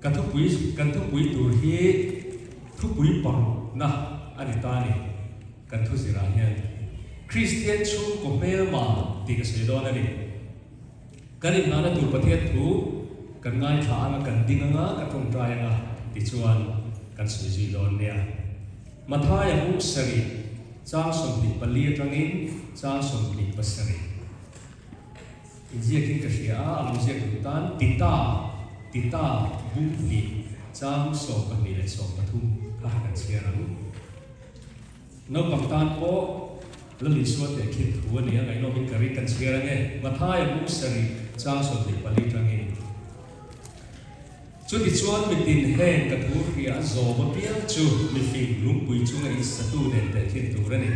Ka thupui kan thupui tur hi thupui parukna a ni ta a ni. Kan thu zirah hian Kristian chhungkaw hmelma tih ka sawi dawn a ni. Kan inhnahna tur Pathian thu kan ngaithla anga kan ding anga ka tawngtai anga tichuan kan sawi zui dawn nia. Mathaia bung sarih chang 24 atangin chang 27. Inziakin ka hria a, a lo ziak duh tan Tita, Tita bung hnih chang 12 leh 13 kha kan chhiar ang. Naupang tan pawh Lal Isua teh khin thu a ni a, ngaihnawmin ka ring kan chhiar ang e. Mathaia bung sarih chang 24 tangin. Chutichuan mitin heng ka thu hria a zawm apiang chu mifing lungpui chunga insatu nen teh khin tur a ni.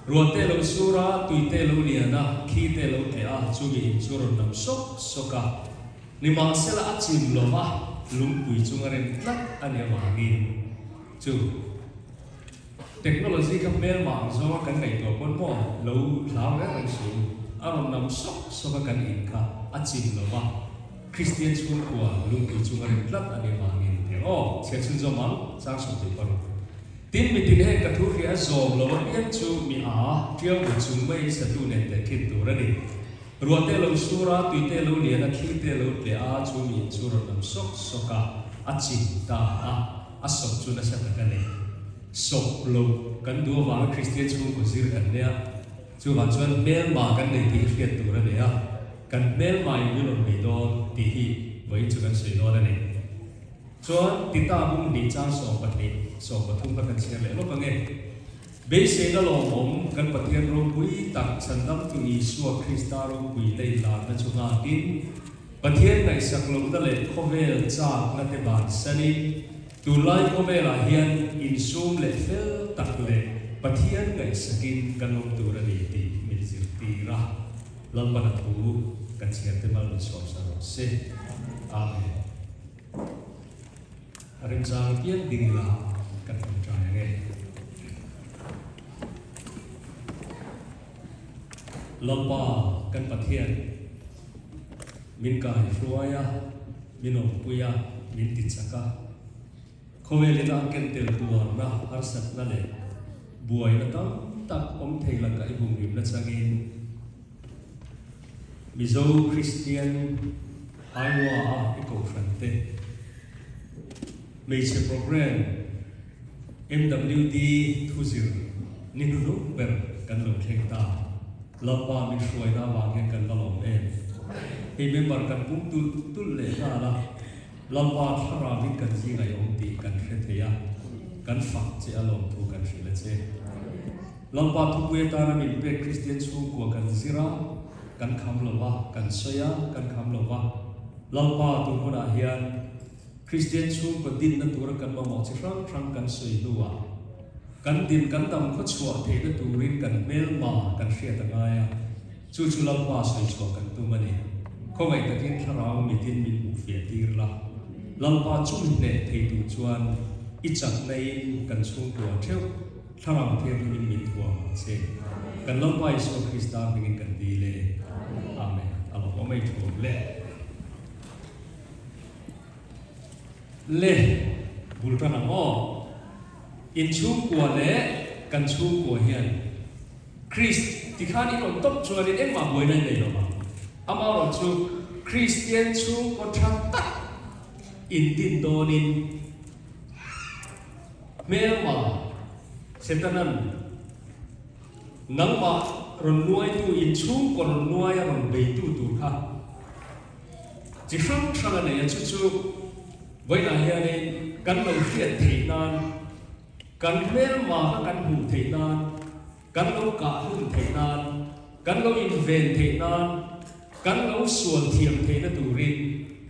Ruah te lo sur a, tui te lo lian a, khi te lo tleh a, chumi in chu rawn nam sawk sawk a. Nimahsela a chim lo va, lungpui chunga rem tlat a ni avangin chu technology kha hmelmah ang zawnga kan ngaihtuah pawn maw lo hlau reng reng su, a rawn nam sawk sawk a kan in kha a chim lo va, Kristian chhungkua lungpui chunga rem tlat a ni avangin teh aw, chhiar chhunzawm ang, chang 26. Tin, mitin heng ka thu hria zawm lo apiang chu mi a, tiau bu chung mai satu nen teh khin tur a ni. Ruah te lo sur a, tui te lo lian a, thli te lo tleh a, chu mi in chu rawn nam sawk sawk a, a chim ta a, a sawp chu nasa tak a ni. Sawp lo kan duh avanga Kristian chhungkaw zir kan nia, chuvang chuan hmelma kan nei tih hi hriat tur a ni a, kan hmelma in min rawn bei dawn tih hi vawiin chu kan sawi dawn a ni. Chuan Tita bung hnih chang 12, 13 kha kan chhiar leh lawk ang e. Beiseina lawmawm kan Pathian ropui tak chhandamtu Isua Krista ropui lei larna chu nghakin, Pathian ngaihsak lohna leh khawvel chakna te bansanin, tunlai khawvelah hian insum leh fel tak leh Pathian ngaihsakin kan awm tur a ni tih min zirtir a. Lalpana thu kan chhiar te mal min sawmsa rawh se. Amen. A remchang piang ding ila kan tawngtai ang e. Lalpa kan Pathian, min kai hruai a, min awmpui a, min ti chak a. Khawvelin a ken tel tuarna, harsatna leh buaina tam tak awm thei laka i humhimna changin, Mizo Kristian Iowa a i kohhran te hmeichhe program MWD thuzir ni hnuhnung ber kan lo thleng ta. Lalpa min hruaina avang hian kan va lawm em. Hei member kan pum tulh tulh leh nghal a, Lalpa thlarauin kan zingah i awm tih kan hre thei a, kan fak che a lawmthu kan hrilh a che. Lalpa thupui atana min pek Kristian chhungkua kan zir a, kan kham lo va, kan sawi a, kan kham lo va. Lalpa tun hunah hian Kristian chhungkaw dinna tura kan mamawh chi hrang hrang kan sawi hnuah kan din kan dam khaw chhuah theihna turin kan hmelma kan hriat a ngai a, chu chu Lalpa sawi chhuah kan tum a ni. Khawngaih takin thlarau mitin min hmuh fiah tir la. Lalpa chumi hneh thei tur chuan i chakna-in kan chhungkua theuh. Thlarau Thianghlimin min thuam ang che. Kan Lalpa Isua Krista hmingin kan dil e. Amen. A lo awm ei thuam le. Le, bul tan ang aw. In chhungkua leh kan chhungkua hian Krist tikhan in awm tawp chuanin engmah buaina in nei lo vang. Amaherawhchu Kristian chhungkaw tha tak in din dawnin Hmelma, Setanan, nangmah rawn nuaitu, inchhungkaw rawn nuaia rawn beitu tur kha chi hrang hrang a nei a, chu chu vawiinah hianin kan lo hriat theih nan, kan hmelma kha kan hmuh theih nan, kan lo kah hlum theih nan, kan lo inven theih nan, kan lo sual thiam theihna turin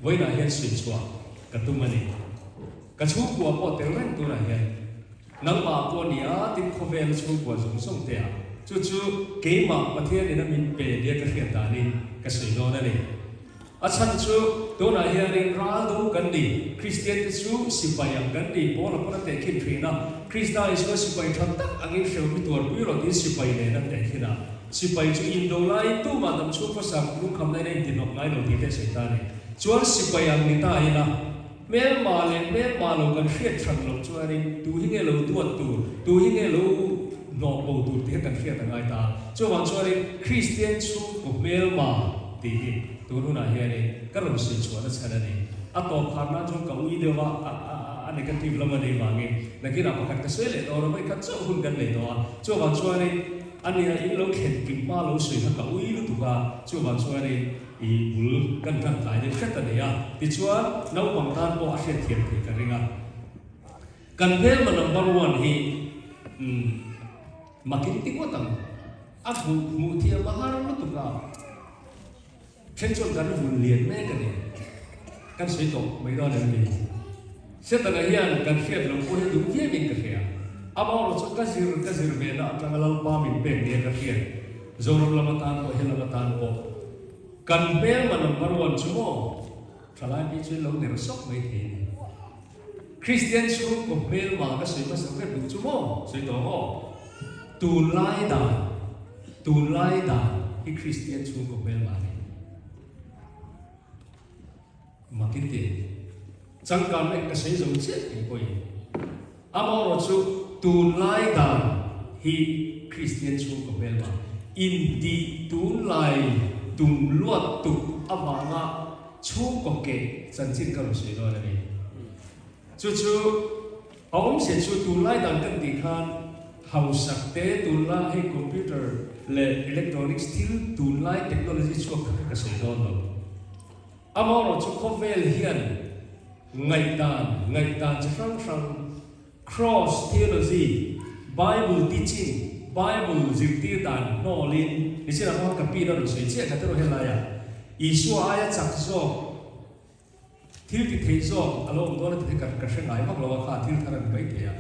vawiinah hian suih chhuah ka tum a ni. Ka chhungkua pawh tel reng tunah hian nangmah pawh ni a, tin khawvela chhungkua zawng zawng te ah chu chu keimah Pathianin a min pe nia ka hriat danin ka sawi dawn a ni. A chhan chu tunah hianin ral do kan ni, Kristian te chu sipai ang kan ni, Paula pawn a tehkhin thin a, Krista Isua sipai tha tak angin hreu mi tuarpui rawh tiin sipai nen an tehkhin a, sipai chu indo laiin tumah damchhung khawsak lungkhamna in a intihnawk ngai lo tih te a sawi ta a ni. Chuan sipai ang ni ta ila. Hmelma leh hmelma lo kan hriat hran loh chuanin tu hi nge lo duat tur, tu hi nge lo hnawh bo tur tih kha kan hriat a ngai ta a. Chuvang chuanin Kristian chhungkaw hmelma tih hi tun hunah hianin ka rawn sawi chhuahna chhan a ni. A tawp khar nan chuan ka ui deuh a, a negative lam a nei vangin nakinah pakhat ka sawi leh dawn a, vawikhat chauh hun kan nei tawh a. Chuvang chuanin a nia in lo thlen kim hma lo sawi kha ka ui lutuk a, chuvang chuanin I bul kan tan tlai deuh hret a ni a, tichuan naupang tan pawh a hriatthiam theih ka ring a. Kan hmelma number one hi umm makin ti ngawt ang, a hmuh hmuh thiam a har lutuk a, then chuan kan vun lian mek a ni, kan sawi tawh mai dawn em ni? Setana hian kan hriat loh pawh hi duh viauin ka hria. Amaherawhchu ka zir ka zir ve na atanga Lalpa min pek nia ka hriat. Zoram lam atan pawh he lam atan pawh kan hmelma number one chu maw thalai phei chu lo ner sawk mai thei a ni. Kristian chhungkaw hmelma ka sawi hmasa ber duh chu maw sawi tawh ang aw. Tunlai dan tunlai dan hi Kristian chhungkaw hmelma a ni. Makin ti changkan leh ka sawi zo chiah tih pawhin amaherawh chu tunlai dan hi Kristian chhungkaw hmelma intih tunlai tum luat tuk avanga chhungkaw keh chanchin ka rawn sawi dawn a ni. Chu chu a awmzia chu tunlai dan kan tih khan hausak te tunlai hei computer leh electronics thil tunlai technology chhuak kha ka sawi dawn lo. Amaherawh chu khawvel hian ngaihdan, ngaihdan chi hrang hrang, cross theology, Bible teaching, Bible zirtir dan hnawlin, nichinah pawh ka pin a rawn sawi chiah kha tiraw helaiah Isua aia chak zawk, thil ti thei zawk a lo awm dawn a ti hi ka hre ngai vak lo a, kha thil thar a ni mai thei a.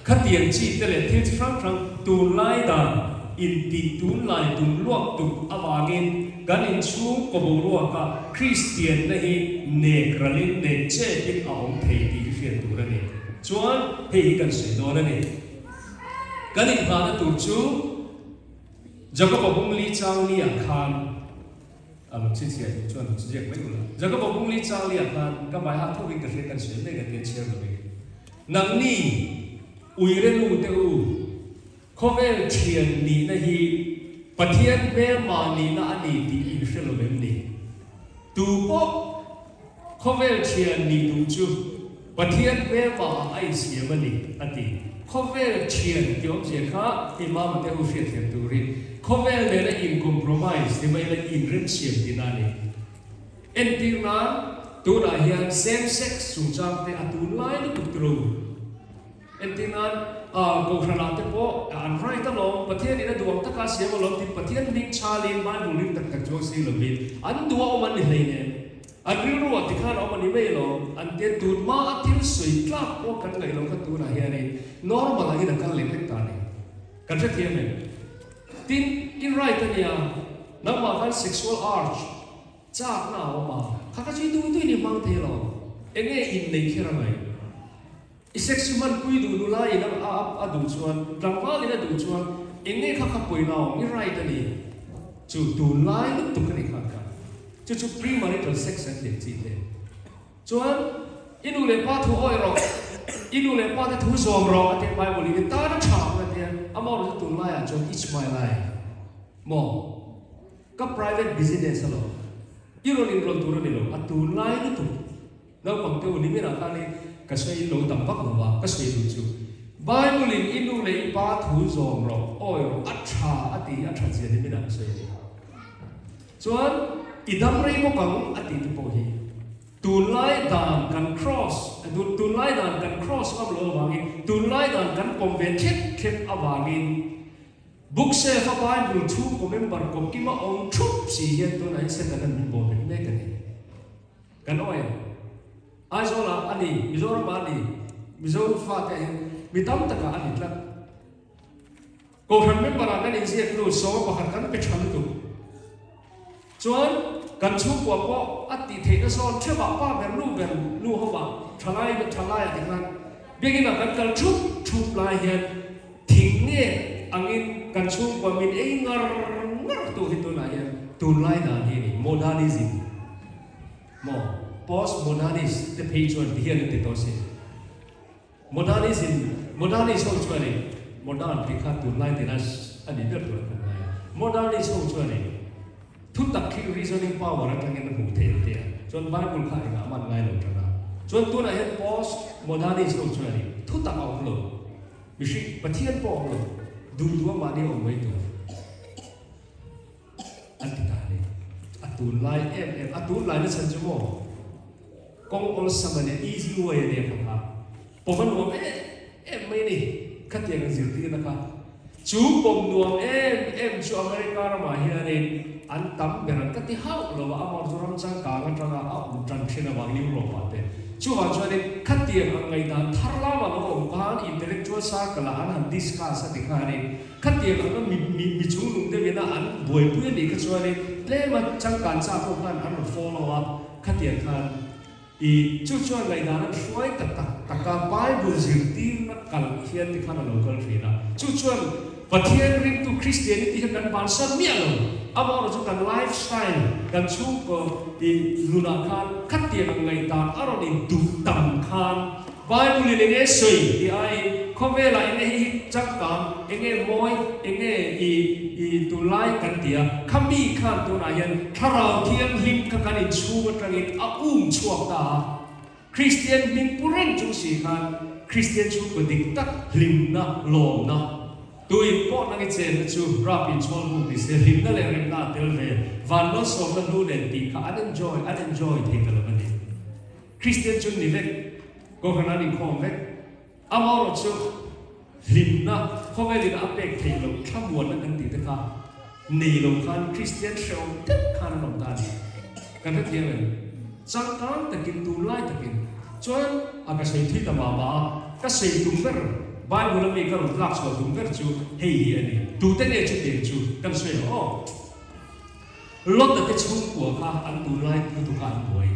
Khatiang chi te leh thil chi hrang hrang tunlai dan intih tunlai tum luak tuk avangin kan inchhung kaw boruaka Kristianna hi nek ralin nek chepin a awm thei tih hi hriat tur a ni. Chuan hei hi kan sawi dawn a ni. Kan inghahna tur chu Jakoba bungli changli-ah khan A lo chhinchhiah duh chuan lo chhiziak mai ula. Jakoba bungli changli ah khan ka hmai hah thawkin ka hriat kan sawi mek a tia chhiar lovin. Nangni uire nu te u, khawvel thian nihna hi Pathian hmelma nihna a ni tih in hre lo vem ni? Tu pawh khawvel thian nih duh chu Pathian hmelma ah a insiam a ni, a ti. Khawvel thian tih awmzia kha hei mama te ho hriatthiam turin khawvel nena in-compromise ni mai ila inremsiam tihna a ni. Entir nan, tunah hian same-sex chungchang te a tunlai lutuk turu. Entir nan, Kohhranah te pawh an right alawm, Pathianin a duh ang taka a siam alawm tih Pathian hming chhalin Bible ring tak tak chuang si lovin an duh a awm an ni hleinem. An rilru ah tikhan awm a ni mai lo, an tia tun hma a thil sawi tlak pawh kan ngaih loh kha tunah hianin normal angin a kal lek lek ta a ni. Kan hrethiam em? Tin, in right a nia, nangmah khan sexual urge, chakna a awm a, kha kha chu i duh duhin i hmang thei lo, enge inneih kher a ngaih? I sex hi hmanpui duh nula in a a duh chuan, tlangval in a duh chuan eng nge kha kha pawina awm? I right a ni. Chu tunlai lutuk a ni kha kha. Chu chu premarital sex an tih chi te. Chuan i nu leh pa thu awih rawh, i nu leh pa te thu zawm rawh a tia Bible in i tan a tha ang a tia, amaherawhchu chu tunlai ah chuan it's my life maw? Ka private business alawm. I rawn inrawlh tur a ni lo, a tunlai lutuk. Naupang te u ni mirah khan i ka sawi lo tam vak lo a, ka sawi duh chu Bible in i nu leh i pa thu zawm rawh, awi rawh, a tha a ti, a that zia ni mirah ka sawi a ni. Chuan i dam rei bawk ang a tih te pawh hi tunlai dan kan cross, tunlai dan kan cross ngam lo avangin, tunlai dan kan pawm ve thlep thlep avangin Bookshelf a Bible chhungkaw member kawmkima awm thup si hian tunah hian Satan-a'n min bawh bet mek a ni. Kan awi ang. Aizawlah a ni, Mizoramah a ni, Mizo fate ah hian mi tam takah a ni tlat. Kohhran member ah kan inziak lut, sawma pakhat kan pe tha lutuk. Chuan kan chhungkua pawh a tih theihna zawn theuhah pa ber, nu ber, nu hovah, thalai thalaiah te khan biakinah kan kal thup thup lai hian thing nge angin kan chhungkua min ei ngar ngar tu hi tunah hian tunlai dan hi a ni, modernism. Maw? Postmodernist te phei chuan ti hian an ti tawh si. Modernism, Modernist ho chuanin, modern tih kha tunlai tina a nih ber tur a kan ngai a. Modernist ho chuanin thutak khi reasoning power atangin a hmuh theih an ti a, chuan Bible kha engah man ngai lo tan a. Chuan tunah hian post-modernist ho chuanin thutak a awm lo, mihring, Pathian pawh a awm lo, duh duh a mahni a awm mai tur an ti ta a ni. A tunlai em em, a tunlai na chhan chu maw? Kawng awlsam a nia, easy way a nia kha kha. Pawm a nuam em em mai a ni, khatiang an zirtirna kha. Chu pawm nuam em em chu America ramah hianin an tam ber an ka ti hauh lo a, amah chu ram changkang atanga a awm tan thin avangin Europe-ah te. Chuvang chuanin khatiang ang ngaihdan thar lamah lo awm khan intellectual circle-ah an han discuss a ti khanin khatiang anga mi mi mi chungnung deuhin a an buaipui a nih kha chuanin tlema changkan chak ho khan an rawn follow a. Khatiang khan i chu chuan ngaihdan an hruai ta tak tak a, Bible zirtirna kalh hian ti khan a lo kal thin a. Chu chuan Pathian ringtu Christianity hi kan bansan miah lo. Amaherawhchu chu kan life style, kan chhungkaw i nunah khan khatiang ang ngaihdan a rawn induh tam khan Bible in enge sawi tih aiin khawvelah enge hi hi changkang, enge mawi, enge i i tunlai kan ti a, khami khan tunah hian thlarau thianghlim kha kan inchhung atangin a um chhuak ta a, Kristian hming pu reng chung si khan Kristian chhungkaw dik tak hlimna, lawmna, tuin pawh nang i chenna chu rap inchhawl buk ni se hlimna leh remna a tel ve, vanmalsawmna hnu nen tih kha an enjoy, an enjoy thei ta lo a ni. Kristian chu ni vek, Kohhran an inkhawm vek. Amaherawh chu hlimna, khawvelin a pek theih loh thlamuanna kan tih te kha nei lo khan Kristian hrehawm deuh khan an awm ta a ni. Kan hrethiam em? Changkang takin, tunlai takin chuan a ka sawi thui ta mah mah a, ka sawi tum ber, Bible a mi ka rawn tlak chhuah tum ber chu hei hi a ni. Tute nge chutiang chu kan sawi ang aw? Lota te chhungkua kha an tunlai lutuk a an buai.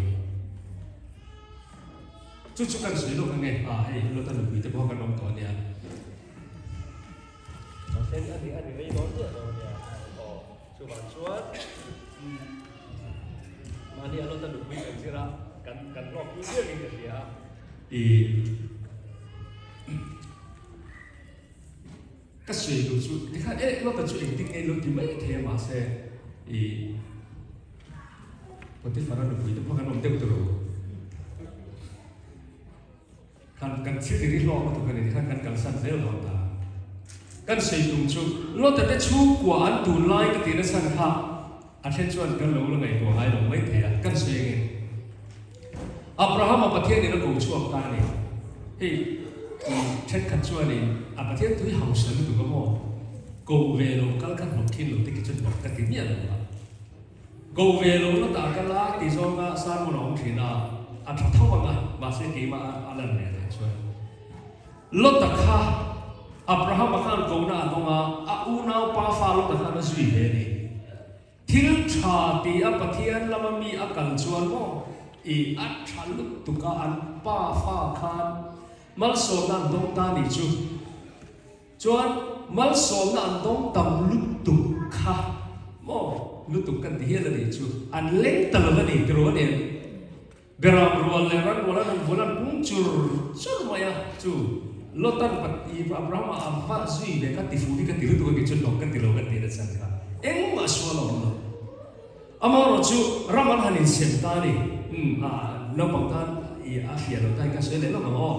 Chu chu kan sawi lawk ange, ah hei Lota nupui te pawh kan awm tawh ania. Mahse a ni a ni rei dawn chiah lo ania. Aw chuvang chuan mahni a Lota nupui kan zir a, kan kan hlawk pui viau in ka hria a. Ih. Ka sawi duh chu tikhan eh Lota chu engtin nge lo ti mai thei a mahse i Potiphar-a nupui te pawh kan awm deuh tawh lo. Khan kan thil ti ri hlawk lutuk a ni tikhan kan kalsan zel dawn ta. Kan sawi tum chu Lota te chhungkua an tunlai ka tih nachhan kha a then chuan kan lo la ngaihtuah ngai lo mai thei a, kan sawi ange. Abrahama Pathianin a ko chhuak ta a ni. Hei thenkhat chuanin a Pathian tui hausa lutuk a maw? Ko ve lo kal kha hnawk thin lo te khi chuan hnawk ka ti miah lo a. Ko ve lo la tah kal a ti zawnga sermon a awm thin a, a tha tho ang a, mahse keimah a lan leh dan chuan Lota kha Abrahama khan kona a dawng a, a unaupa fa Lota khan a zui ve a ni. Thil tha ti a Pathian lama mi a kal chuan maw i a tha lutuk a an pa fa khan malsawmna an dawng ta ni chu. Chuan malsawmna an dawng tam lutuk kha maw lutuk kan ti hial a nih chu an leng ta lo a ni tiraw a nen. Beram rual leh ran rual an rawn vul an pung chur chur mai a, chu Lotan i Abrahama a va zui ve kha tifu hi ka ti lutuk a kei chuan hnawk ka ti lo ka ti nachhan kha engmah sual a awm lo. Amaherawh chu ram an han insem ta a ni, umm a naupang tan i a hria lo ta hi ka sawi leh lawk ang aw.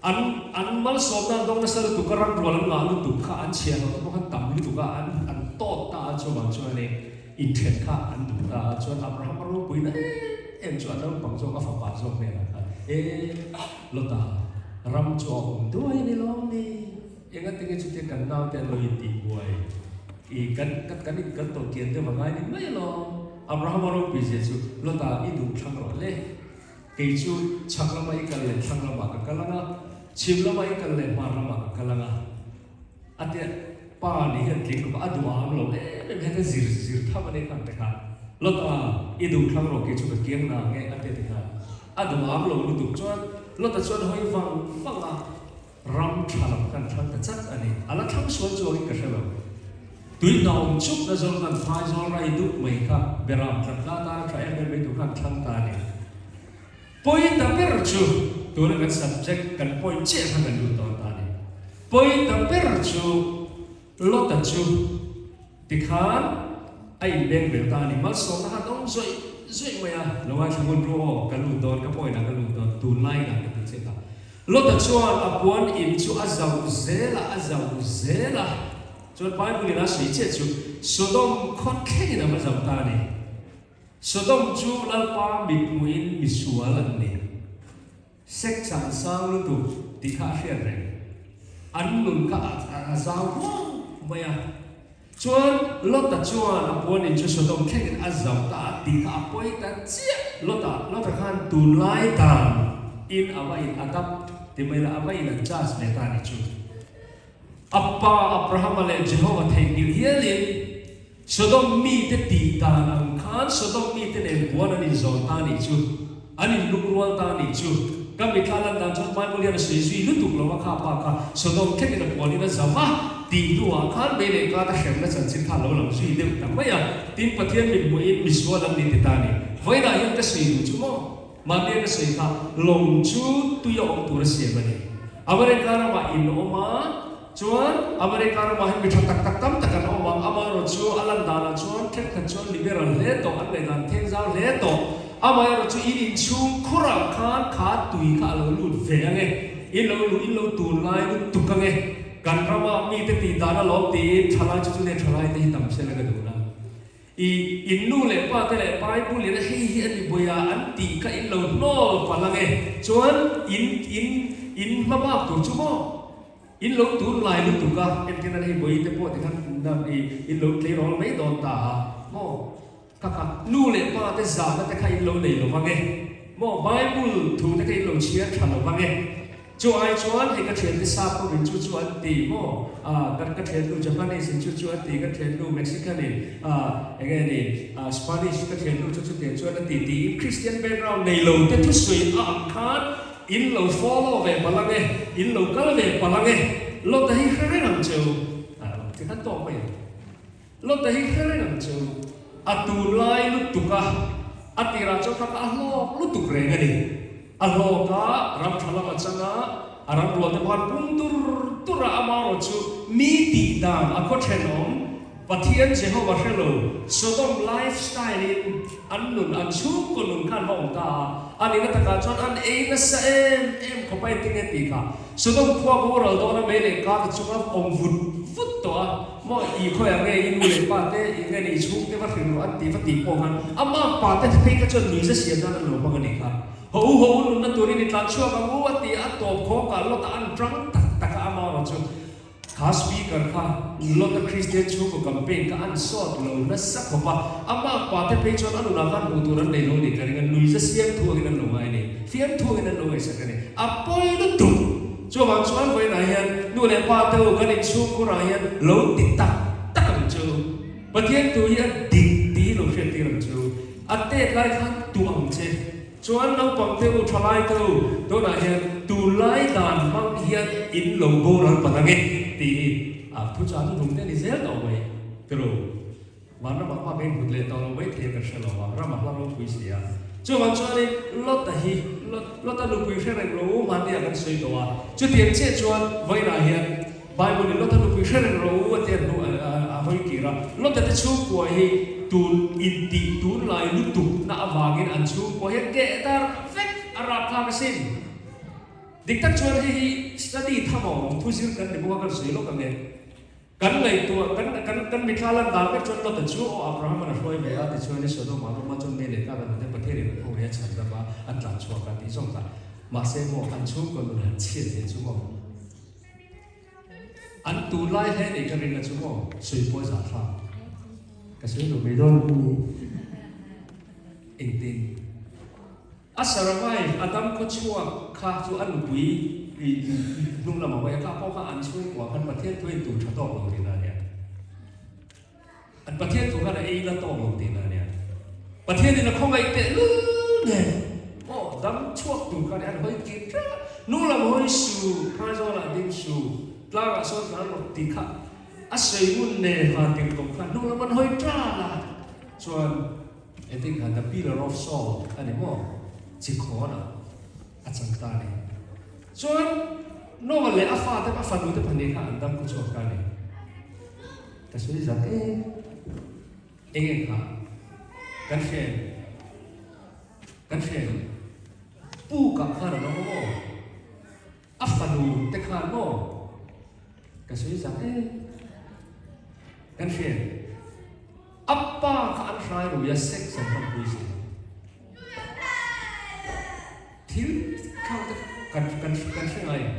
An an malsawmna an dawng nasa lutuk a, ran rual an ngah lutuk kha an chhiah hlawh te pawh khan tam lutuk a, an an tawt ta a chuvang chuanin Inthen kha an duh ta a, chuan Abraham a ropuina em em chu a naupang zawk a fapa zawk hnenah khan, E Lota, ram chu a awm duai a ni lawm ni? Engatinge chutia kan naute an lo intih buai? I kan kan kan in kan tawh kian deuh a ngai ni mai alawm. Abraham a ropui zia chu, Lota, i duh thlang rawh le. Kei chu chhak lama i kal leh thlang lamah ka kal ang a, chhim lama i kal leh hmar lamah ka kal ang a. A tia pa nih hian tling khawp a, a duh am lo em em hian a zir zir tham a ni khan te khan Lota i duh thlang rawh kei chu ka kiang na nge a tia ti khan a duh am lo lutuk chuan Lota chuan hawi vang vang a, ram tha lam khan thlang ta chat a ni, a la thlang sual chuangin ka hre lo. Tui hna awm chuk na zawl khan phai zawl rai dup mai kha beram tlat la tan a tha em em mai tur khan thlang ta a ni. Pawi ta ber chu tuna kan subject kan point chiah kha kan lut dawn ta a ni. Pawi ta ber chu Lota chu tikhan a inbeng vel ta a ni. Malsawmna khan awm zawih zawih mai a, lo ngaithla ngun ru aw, ka lut dawn, ka point ah ka lut dawn, tunlai inah ka ti che kha. Lota chuan a puan in chu a zauh zel a, a zauh zel a, chuan Bible in a sawi chiah chu Sodom khaw thlengin a va zauh ta a ni. Sodom chu Lalpa mithmuhin misual an ni. Sex an sang lutuk tih kha a hriat reng. An nun kha a zau ruau mai a. Chuan Lota chuan a puanin chu Sodom thlengin a zau ta a tih kha a pawi ta chiah. Lota, Lota khan tunlai dan in a va in adapt ti mai la, a va in adjust ve ta a ni chu. A pa Abrahama leh Jehova theihnghilh hialin Sodom mite tih dan ang khan Sodom mite nen puan an inzawn ta nih chu, an inluk rual ta nih chu. Ka mitthla lan dan chuan Bible hian a sawi zui lutuk lo a, kha pa kha Sodom thlengin a puanin a zam a tih hnuah khan mei leh kata hremna chanchin kha a lo lang zui deuh ta mai a, tin Pathian mit hmuhin misual an ni ti ta a ni. Vawiinah hian ka sawi duh chu maw? Mahni ka sawi kha lawng chu tui a awm tur a siam a ni. America ramah in awm a, chuan America ramah hian mi tha tak tak tam tak an awm ang. Amaherawh chu a lan danah chuan thenkhat chuan liberal hle tawh, an ngaihdan theng zau hle tawh. Amaherawh chu in inchhung khurah khan kha tui kha a lo lut ve ang e, in lo luh in lo tun lai lutuk ang e. Kan rama mite tih dan a lawm tiin thalai chu chu nge thalai te hi tam sela ka duh na. I in nu leh pa te leh Bible in a hei hi a ni buai a an tih kha in lo hnawl palh ang e. Chuan in in in hma bak tur chu maw in lo tun lai lutuk a, entirna hei buai te pawh tikhan i in lo tleirawl mai dawn ta a maw kha kha nu leh pa te zahna te kha in lo nei lo vang e maw Bible thu te kha in lo chhiar tha lo vang e. Chu ai chuan hei ka thiante sap ho in chu chu an ti maw? Ah kan ka thiannu Japanese in chu chu an ti, ka thiannu Mexican in ah eng nge ni ah Spanish ka thiannu chu chutiang chuan a ti tiin Christian background nei lo te thusawi a ang khan in lo follow ve palh ang e, in lo kal ve palh ang e, Lota hi hre reng ang cheu ah tikhan tawk mai ang. Lota hi hre reng ang cheu a tunlai lutuk a, a tirah chuan kha kha a hlawk lutuk reng a ni. A hlawk a, ram tha lam a chang a, a ram rual te pawh an pung tur tur a, amaherawh chu mi tih dan a khaw thenawm Pathian Jehova hre lo Sodom life style in an nun an chhungkaw nun kha an va awm ta a, a nihna takah chuan an ei nasa em em khawp a engtin nge tih kha Sodom khua boral dawn a mei leh kar te chunga awm vut vut tawh a, maw i khawiah nge i nu leh pa te i nge ni i chhungte va hrilh rawh an tih va tih pawh khan ama pa te phei kha chuan nuiza siam nan an lo hmang a nih kha. Haw u haw u nunna turin i tlan chhuak ang u a ti a, tawp khawngkah Lota an tang tak tak a ama erawh chu Kha speaker kha Lota Kristian chhungkaw campaign kha an sawt lo nasa khawp a, a makpa te phei chuan a nunah khan hmuh tur an nei lo nih ka ring a, nuiza siam thu angin an lo ngai a ni, fiamthu angin an lo ngaihsak a ni, a pawi lutuk. Chuvang chuan vawiinah hian nu leh pa te u kan inchhungkhurah hian lo ti tak tak ang chu, Pathian tu hi a dik tih hi lo hriattir ang chu, a tet lai khan tuah ang che. Chuan naupang te u, thalai te u, tunah hian tunlai dan hmang hian in lo boral palh ang e tih hi a thuchah hnuhnung te a ni zel tawh mai. Tiro, vanramah bak in hmut leh tawh lo mai thei a kan hre lo a, ramah hla ropui si a. Chuvang chuanin Lota hi, Lota nupui hre reng lo u hmanni ah kan sawi tawh a, chutiang chiah chuan vawiinah hian Bible in Lota nupui hre reng rawh u a ti a hnu a hawi kir a. Lota te chhungkua hi tun intih tunlai lutuk na avangin an chhungkua hian keh darh vek a rapthlak asin. Dik tak chuan hei hi study tham a awm thu zir kan ni bawk a kan sawi lawk ang e. Kan ngaihtuah kan kan kan mithla lan dan vek chuan Lota chu aw Abraham an a hruai ve a tichuan i Sodom ah ram ah chuan mei leh tlak an hmu te Pathian in a khawngaih a chhan ram a an tlan chhuak a tih zawng kha. Mahse maw an chhungkaw nun han chhiat zia chu maw. An tur lai hle nih ka ring a chu maw sawi pawh a zahthlak. Ka sawi lo mai dawn ang ni. Engtin? A survive, a dam khaw chhuak kha chu a nupui hnung lamah pawh kha pawh kha an chhungkua khan Pathian thu in tur tha tawk lo tihna a nia. An Pathian thu khan a ei la tawk lo tihna a nia. Pathianin a khawngaih tehlul nen aw dam chhuak tur khan an hawi kir tlat. Nu lam hawi su, phaizawl ah ding su, tlang ah sawn tlan rawh tih kha a sawi ngun nen van tir tawp khan nu lam an hawi tlat a. Chuan engtin khan the pillar of salt a ni maw? Chikhawn ah. A chang ta a ni. Chuan Noah leh a fate, a fanute pahnih kha an dam khawchhuak ta a ni. Ka sawi zat em eng eng kha kan hre em? Kan hre em? Pukah khan an awm maw? A fanu te khan maw? Ka sawi zat em? Kan hre em? A pa kha an hrai rui a, sex an hmanpui si. Thil khang te kan kan kan hre ngai em?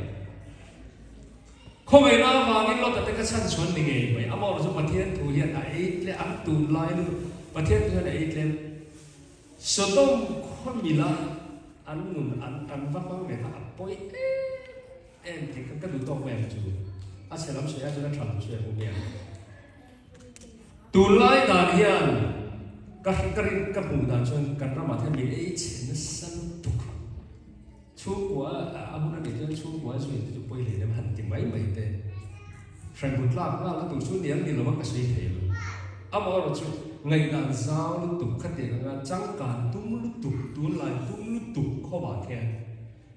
Khawngaihna avangin Lota te kha chhan chuan ni ngei mai. Amaherawhchu chu Pathian thu hian a ei tle an tunlai lutuk. Pathian thu hian a ei tlem. Sodom khaw mila an nun an an va hmang ve kha a pawi em em tih kha ka duh tawk mai ang chu. A chhe lam sawi ah chuan a tha lam sawi a hmu mai ang. Tunlai dan hian ka ka rin ka hmuh dan chuan kan ramah hian min ei chhe nasa lutuk. Chhungkua a hun a nih chuan chhungkua zui te chu pawi hle lem han ti mai mai te. Hranhmun tlak nghal na tur chu niang ni lova ka sawi thei lo. Amaherawh chu ngaihdan zau lutuk khatiang anga changkan tum lutuk tunlai tum lutuk khawmah khian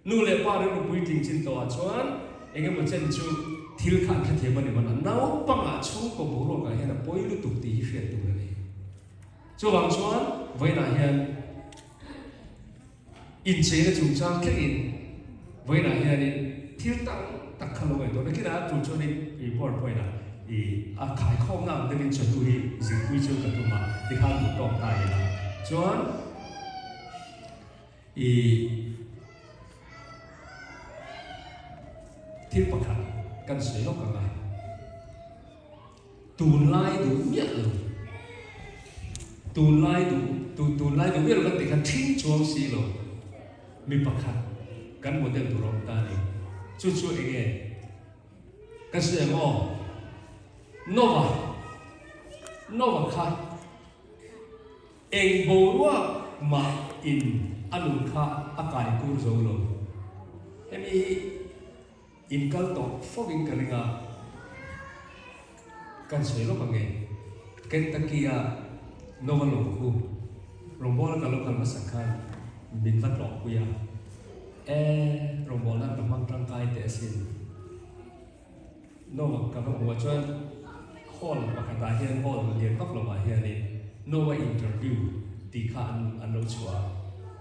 Nu leh pa rilru puitling chin tawhah chuan eng emaw chen chu thil kha an hrethiam a ni man a, naupangah chhungkaw boruakah hian a pawi lutuk tih hi hriat tur a ni. Chuvang chuan vawiinah hian incheina chungchang thlengin vawiinah hianin thil tam tak kha lo ngaihtuah nakinah a tul chuanin report pawhin i a khaikhawmna ang deuhin chawhnu hi zirpui chu ka tum a tikhan duh tawk ta ila chuan I thil pakhat kan sawi lawk ang a, tunlai duh miah lo, tunlai duh tunlai duh miah lo kan tih khan ṭhing chuang si lo mi pakhat kan model tur a awm ta a ni. Chu chu eng nge ka sawi ang aw? Nova, Nova kha. Eng boruak mah in a nun kha a kai kur zo lo. Hemi hi in kal tawh fo in ka ring a, kan sawi lawk ang e. Kentucky a Nova lawng khu rawngbawla ka lo kal hmasak khan min va tlawhpui a, e rawngbawlna ka hmang tangkai teh asin. Noah ka va hmuh ah chuan hall pakhatah hian hall lian vak lovah hianin Noah interview tih kha an an lo chhuah a,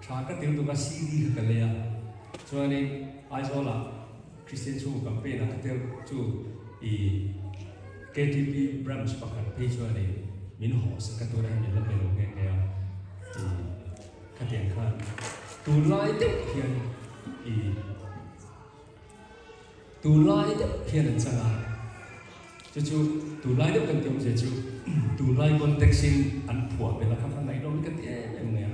tha ka til tuk a CD kha ka lei a, chuanin Aizawlah Christian chhungkaw campaign ah ka tel chu ih KTP branch pakhat phei chuanin min hawh sak a tunah hian min la pe lo nghe nghe a, ih khatiang khan tunlai deuh hian ih. Tunlai deuh hian an chang a, chu chu tunlai deuh kan ti awmzia chu tunlai context in an phuah belh a kha kha ngaihnawm hi ka ti em em mai a.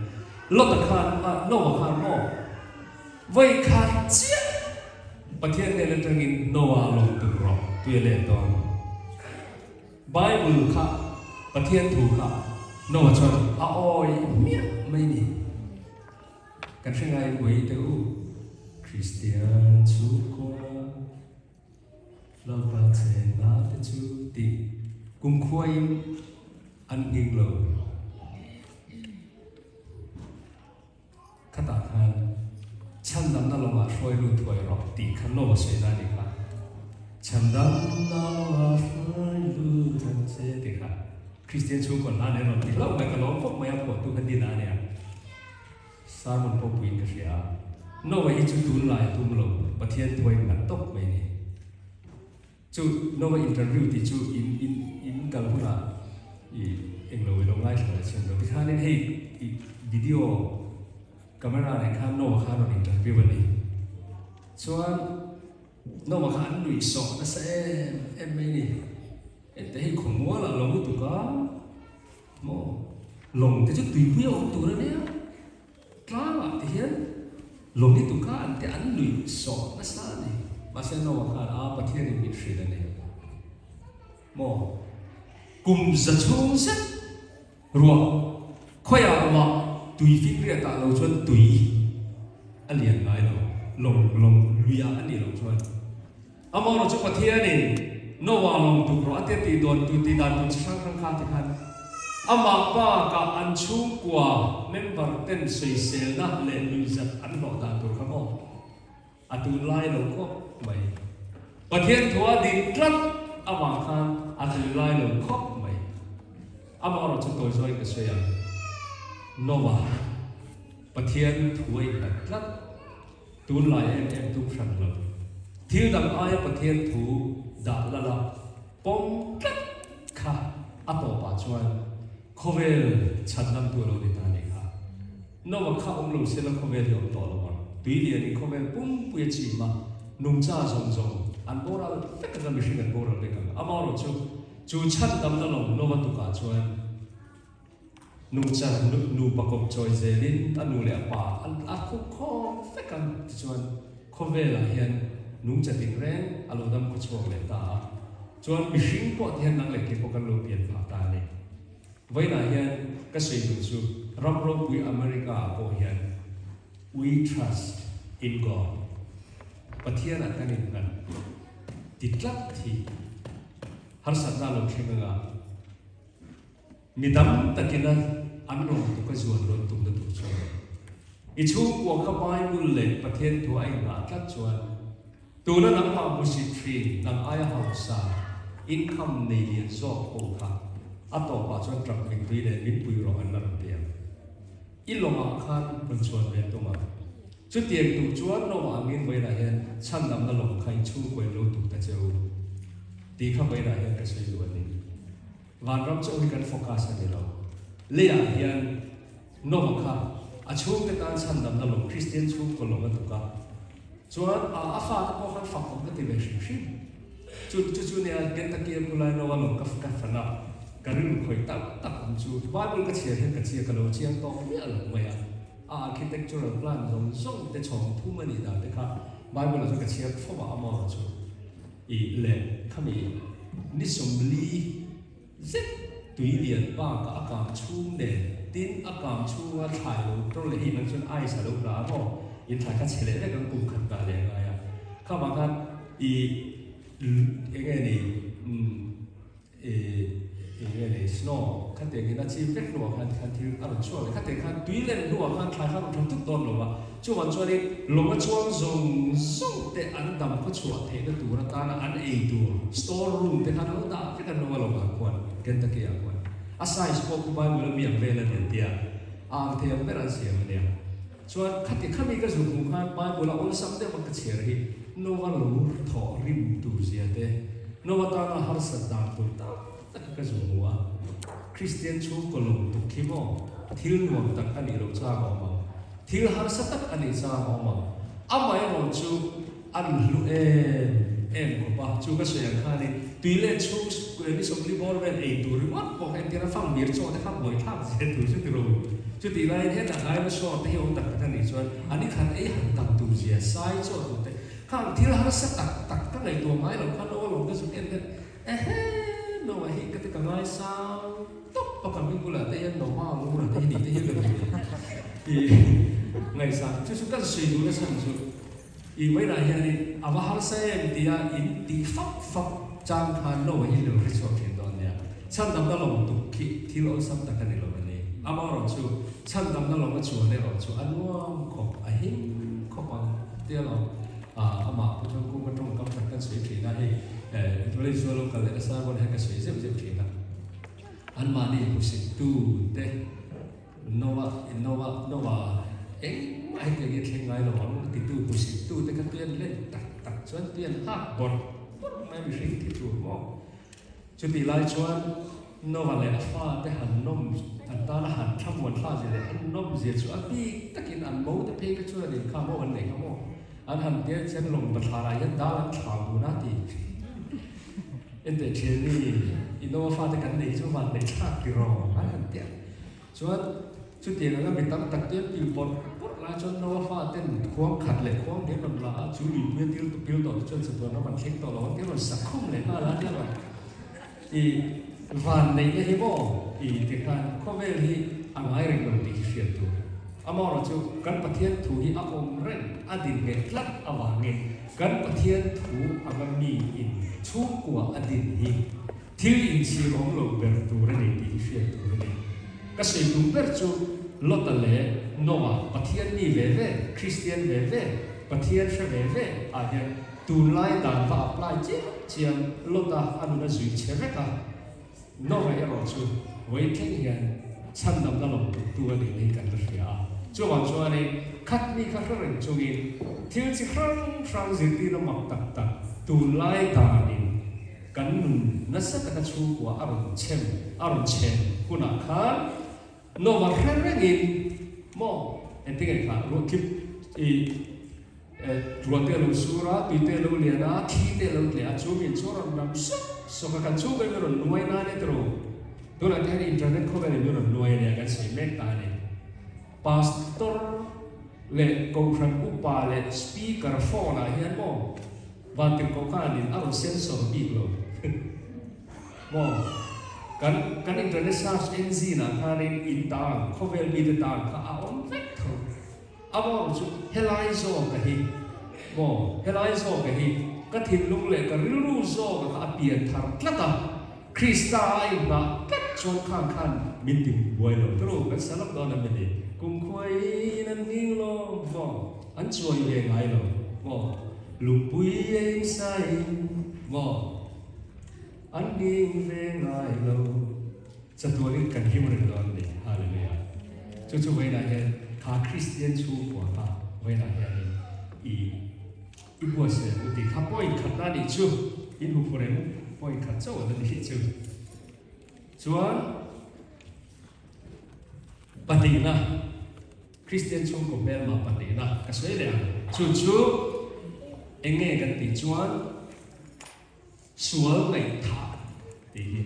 Lota khan a Noah khan maw vawi khat chiah Pathian hnen atangin Noah a lawm tuk rawh tui a let dawn. Bible kha Pathian thu kha Noah chuan a awi hmiah mai ni. Kan hre ngai buai teh u. Kristian chhungkua Lalpa chenna te chu tih kumkhuain an nghing lo. Khatah khan chhandamna lawngah hruai lut thuai rawh tih kha Noah sawi na a ni kha. Chhandamna lawngah hruai lut ang che tih kha Kristian chhungkaw hla nen rawn ti hlauh mai ka lawm khawp mai a phuahtu kha Dina a nia. Sermon pawh puiin ka hria a, Noah hi chu tunlai a tum lo, Pathian thuai ngat tawp mai a ni. Chu Noah interview tih chu in in in kal hunah i englo i lo ngaithla leh chhin lo. Tikhanin hei i video camera nen khan Noah khan rawn interview a ni. Chuan Noah kha an nuih sawh nasa em em mai a ni. Ente hei khawmualah lo lutuk a. Maw? Lawng te chu tuipui a awm tur a nia, tlangah te hian lawng hi tuka an te an nuih sawh nasa a ni. Mahse Noah khan a Pathianin min hrilh a ni. Maw? Kum za chhung zet ruah khawiah mah tui finriatah lo chuan tui a lian ngai lo, lawng lawng luiah a nih loh chuan. Amaherawh chu Pathianin Noah lawng tuk rawh a tia tih dawn tu tih dan tur chi hrang hrang kha ti khan amah bakah an chhungkua member ten sawiselna leh nuihzat an hlawh dan tur kha maw? A tunlai lo khawp mai. Pathian thua din tlat avang khan a tunlai lo khawp mai. Amaherawh chu tawi zawi ka sawi ang. Noah, Pathian thu a innghat tlat. Tunlai em em tum hran lo. Thil dang aia Pathian thu dah lal a pawm tlat kha a tawpah chuan khawvel chhan lamtu a lo ni ta a nih kha. Noah kha awm lo sela khawvel hi awm tawh lo ang. Tui lianin khawvel pumpui a chim a, nungcha zawng zawng an boral vek anga mihring an boral vek ang. Amaherawhchu chu chhandamna lo Noah tukah chuan Nungcha nupa kawp chawi zelin a nu leh a pa an a khup khawm vek ang tichuan khawvelah hian nungcha tinreng a lo dam khaw chhuak leh ta a, chuan mihring pawh tihian nang leh kei pawh kan lo pian phah ta a ni. Vawiinah hian ka sawi duh chu ram ropui America ah pawh hian We trust in God, Pathianah kan innghat ti tlat hi harsatna a lo thleng anga, Mi tam takin a an rawn tuk a zuan rawn tumna tur chuan i chhungkua kha Bible leh Pathian thu a inngah tlat chuan tuna nangmah hmusit thin nang aia hausa income nei lian zawk ho kha a tawpah chuan tap mittui leh min pui rawh an la rawn ti ang. I lawngah khan rawn chhuan ve tum ang. Chutiang tur chuan Noah angin vawiinah hian chhandamna lawng kha i chhungkua in lo tuk ta che u tih kha vawiinah hian ka sawi duh a ni. Vanram chauh hi kan focus a ni lo. Leiah hian Noah kha a chhungte tan chhandamna lawng, Kristian chhungkaw lawng a tuk a. Chuan a a fate pawh khan fak awm ka ti ve hrim hrim. Chu chu chu nia Kentucky a khulai Noah lawng ka ka fan a, ka rilru khawih tak tak awm chu. Bible ka chhiar hian ka chhia ka lo chiang tawk miah lo mai a. A architectural plan zawng zawng te chhawng thum a nih dan te kha Bible ah chuan ka chhiar fo a, amaw chu. I leh khami ni 40 zet tui lian bak a kang chhung nen tin a kang chhunga thlai lo tor leh hei man chuan ice a lo tla a maw in thlai kha chhe leh vek ang kum khat dah leh a ngai a khamah khan i eng nge ni umm I eng nge ni snow khatiang in a chim vek hnuah khan khan thil a rawn chhuak leh khatiang khan tui len hnuah khan thlai kha a rawn thleng tut dawn lo va, chuvang chuanin lawng a chuang zawng zawng te an dam khaw chhuah theihna tur atana an ei tur store room te khan lo dah vek an awm a lawngah khuan Kentucky ah khuan a size pawh khu Bible a mi ang vel a ni an tia a ang thei ang ber an siam a nia chuan khati khami ka zuk hmuh khan Bible a awlsam deuh a ka chhiar hi Nova lo thawh rim tur zia te, Nova tana harsat dan tur tak tak ka zu hmu a. Kristian chhungkaw lawm tuk khi maw? Thil nuam tak a nih loh chang a awm ang. Thil harsa tak a nih chang a awm ang. Amaherawh chu an hlu em em khawp a, chu ka sawi ang khanin tui leh chhung ni 40 bawr vel ei tur ringawt pawh kha entir a fang mir chaw te kha buaithlak zia tur chu ti ro. Chutih laiin hetah dinosaur te hi awm tak tak a nih chuan an i khat ei han tam tur zia sai chaw tur te khang thil harsa tak tak ka ngaihtuah ngai lo kha Noah lawm te zuk en hian ehe Noah hi ka ti ka ngaisang tawp a ka hming bulah te hian Noah ngura te hi ni te hi ka duh i ngaihsang chu chu kan sawi duh nasa ang chu i vawiinah hianin a va harsa em tia in tih fak fak chang khan Noah hi lo hre chhuak thin dawn nia. Chhandamna lawng tuk khi thil awlsam tak a ni lo a ni. Amaherawhchu, chhandamna lawng a chuan erawh chu a nuam khawp, a him khawp ang tia lo. Amah Pu Thangkunga tawngkam khat kan sawi thin a, hei Indonesia lo kal leh nasa rawn hian ka sawi zeuh zeuh thin a. Anmahni hmuhsittu te Noah, Noah, Noah engmah hetiang hi a thleng ngai lo ang titu hmuhsittu te kha tuian len tak tak chuan tuian hak bawrh bawrh mai mihring thi tur maw. Chutih lai chuan Noah leh a fate han nawm, an tana han thlamuan thla zia leh an nawm zia chu a bik takin an mo te phei kha chuan an inkha maw an nei kha maw? An han tia chuan lawng bathlarah hian dal an thlau dun a ti. Enteh thianni, i Noah fate kan nei hi chu van neih thlak ti rawh an han tia. Chuan chutiang anga mi tam tak te an pil pawrh pawrh lai chuan Noah faten khuang khat leh khuang te an rawn la a, chu luipui a til pil tawh te chuan chatuan ram an thleng tawh lo ang tih an rawn sak khum leh nghal a tia rawn i van neihna hi maw i ti khan khawvel hi a ngai reng lo tih hi hriat tur. Amaherawhchu kan Pathian thu hi a awm reng a din nghet tlat avangin kan Pathian thu anga mi in chhungkua a din hi Thil inchhir awm lo ber tur a ni tih hi hriat tur a ni. Ka sawi tum ber chu Lota leh. Noah, Pathian mi ve ve, Kristian ve ve, Pathian hre ve ve ah hian tunlai dan va apply chiam chiam Lota a nun a zui che vek a. Noah erawh chu vawi thleng hian chhandamna lawm tuktu a nih hi kan la hria a. Chuvang chuanin khat mi kha hre reng chungin thil chi hrang hrang zirtirna mak tak tak tunlai danin kan nun nasa taka chhungkua a rawn chhem a rawn chhen hunah khan Noah hre rengin maw engtinge kha ruahtlip i Ruah te a lo sur a, tui te a lo lian a, thli te a lo tleh a, chu min chu a rawn ram sawk sawk a, kan chhungkaw in min rawn nuai nan e tiraw? Tunah te hian internet khawvel in min rawn nuai a nia, kan sawi mek ta a ni. Pastor leh Kohhran upa leh speaker phone ah hian maw Vantirhkoh khanin a rawn sensor bik lo maw? Kan kan internet search engine ah khanin in ta ang, khawvel mite ta ang kha a awm vek tho. A vawng chu helai zawka hi maw, helai zawka hi ka thinlung leh ka rilru zawka kha a pian thar tlat a, Krista a inngah tlat chuan khang khan min ti buai lo turu kan sa lawk dawn a mini, kumkhuaiin an nghing lo maw, an chuai ve ngai lo maw, lungpui a insain maw, an nghing ve ngai lo. Chatuanin kan him reng dawn a ni. Hallelujah. Chu chu vawiinah hian kha Kristian chhungkua kha vawiinah hianin i i buatsaih ang u tih kha point khatna a nih chu. In hmu phu reng point khat chauh a la nih chu. Chuan pahnihna Kristian chhungkaw hmelma pahnihna ka sawi leh ang. Chu chu eng nge kan tih chuan Sual ngaihthah tih hi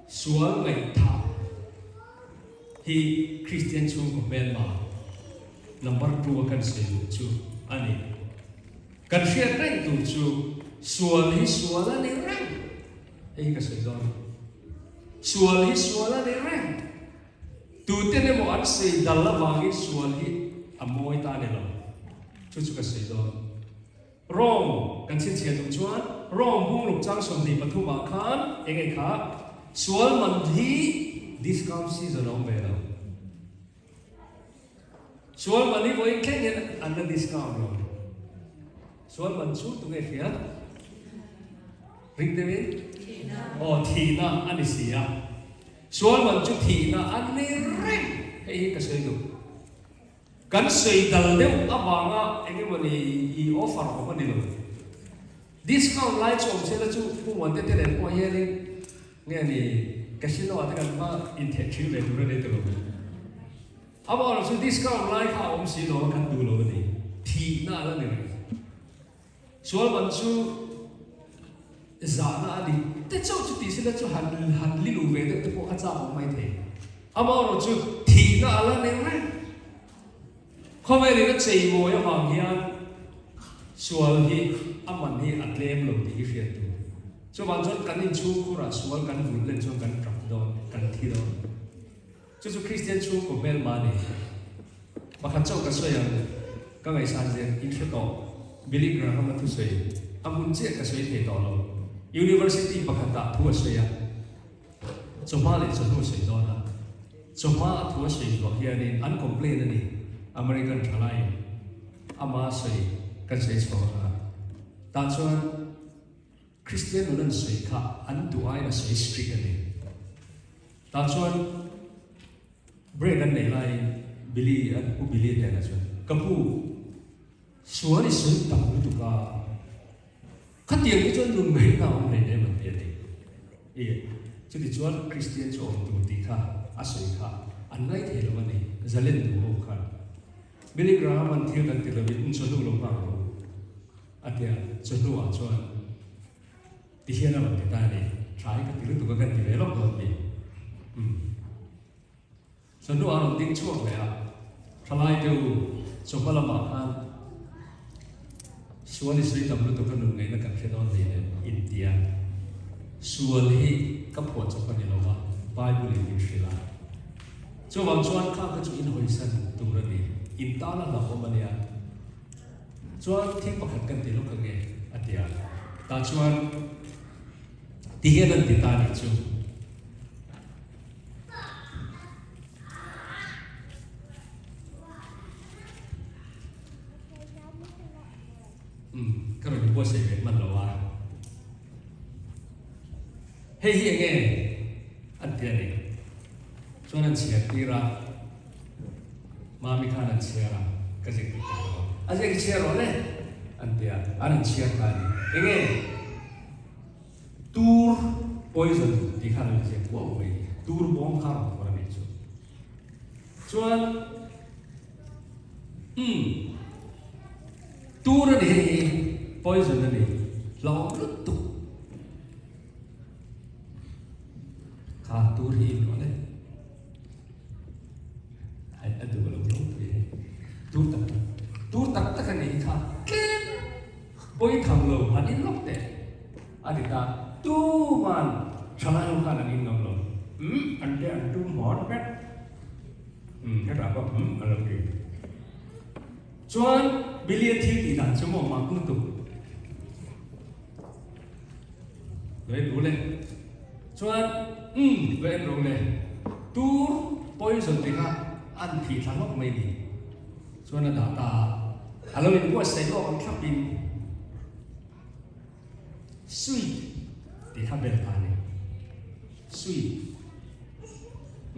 Sual ngaihthah hi Kristian chhungkaw hmelma number 2 a kan sawi duh chu a ni. Kan hriat reng tur chu sual hi sual a ni reng. Hei hi ka sawi dawn. Sual hi sual a ni reng. Tuten emaw an sawi dal avangin sual hi a mawi ta a ni lo. Chu chu ka sawi dawn. Rome kan chhinchhiah duh chuan Rome bungruk chang 23 ah khan eng nge kha sual man hi discount season a awm ve lo. Sual man hi vawiin thleng hian an la discount lo. Sual man chu tunge hria? Ring deuhin? Aw thihna a ni si a. Sual man chu thihna a ni reng. Hei hi ka sawi duh. Kan sawi dal deuh avanga eng emaw ni i offer awm a ni lo. Discount lai chu awm sela chu Pu Muante te nen pawh hianin nge ni casino ah te kan va intheh thin ve tur a ni tilo. Amaherawhchu chu discount lai kha a awm si lo a kan duh lo a ni. Thihna a la ni reng. Sual man chu zahna a ni te chauh chu tih sila chu han han li luh ve deuh te pawh kha chak awm mai thei. Amaherawh chu thihna a la nei reng. Khawvelin a cheimawi avang hian sual hi a man hi a tlem lo tih hi hriat tur. Chuvang chuan kan inchhungkhurah sual kan vulh len chuan kan tap dawn, kan thi dawn. Chu chu Kristian chhungkaw hmelma a ni. Pakhat chauh ka sawi ang, ka ngaihsan zir in hre tawh. Billy Graham-a thusawi a hmun chiah ka sawi thei tawh lo. University pakhatah thu a sawi a, chawhma leh chawhnu a sawi dawn a. Chawhma a thu a sawi zawh hianin an complain a ni, American thalaiin ama sawi kan sawi chhuak a. Tah chuan. Kristian nun an sawi kha an duh aiin a sawi strict a ni. Tah chuan break an neih laiin Billy an Pu Billy hnenah chuan, Ka pu, sual i sawi tam lutuk a, khatiang te chuan nun ngaihna a awm hlei em an ti a ni. I chuti chuan Kristian chu awm tur tih kha a sawi kha an ngaithei lo a ni, zalen duh ho khan. Billy Graham an thil kan ti lovin inchawhnu lo nghak rawh u. A ti a, chu hnuah chuan ti hian a rawn ti ta a ni, Tha hi ka ti lutuk a kan ti ve lawk dawn mi. Umm. Chu hnuah a rawn ding chhuak leh a, Thalai te u, chawhma lamah khan sual i sawi tam lutuk a nun ngaihna kan hre dawn hlei nen in ti a, sual hi ka phuah chawp a ni lo va, Bible in min hrilh a. Chuvang chuan khang kha chu in hawisan tur a ni, in tan a hlauhawm a nia. Chuan thil pakhat kan ti lawk ange a ti a, tah chuan ti hian an ti ta nih chu. Umm, ka rawn inbuatsaih ve hman lo a. Hei hi enge an ti a ni. Chuan an chhiar tir a, Mami khan an chhiar a, ka ziak dik tak lo. A ziak i chhiar rawh le an ti a, an han chhiar ta a ni. Enge tur poison tih khan an ziak kuau mai, tur bawm kha rawn phawrh a nih chu. Chuan umm tur a ni hei hi poison a ni hlauhawm lutuk kha tur hi in rawh le hei a duh lo ropui hei tur tak tak tur tak tak a nih kha tlem pawi tham lo han in lawk teh a ti ta tuman thalai ho khan an in ngam lo umm an te an tum hawn vek. Umm hetah pawh umm a lo ti. Chuan Billy-a thil tih dan chu maw mak lutuk. Lo en ru le. Chuan umm lo en ru le. Tur poison te kha an phih thla hlawk mai ni. Chuan a dah ta a. A lo inbuatsaih lawk ang thlapin sweet tih kha bel ta a ni. Sweet.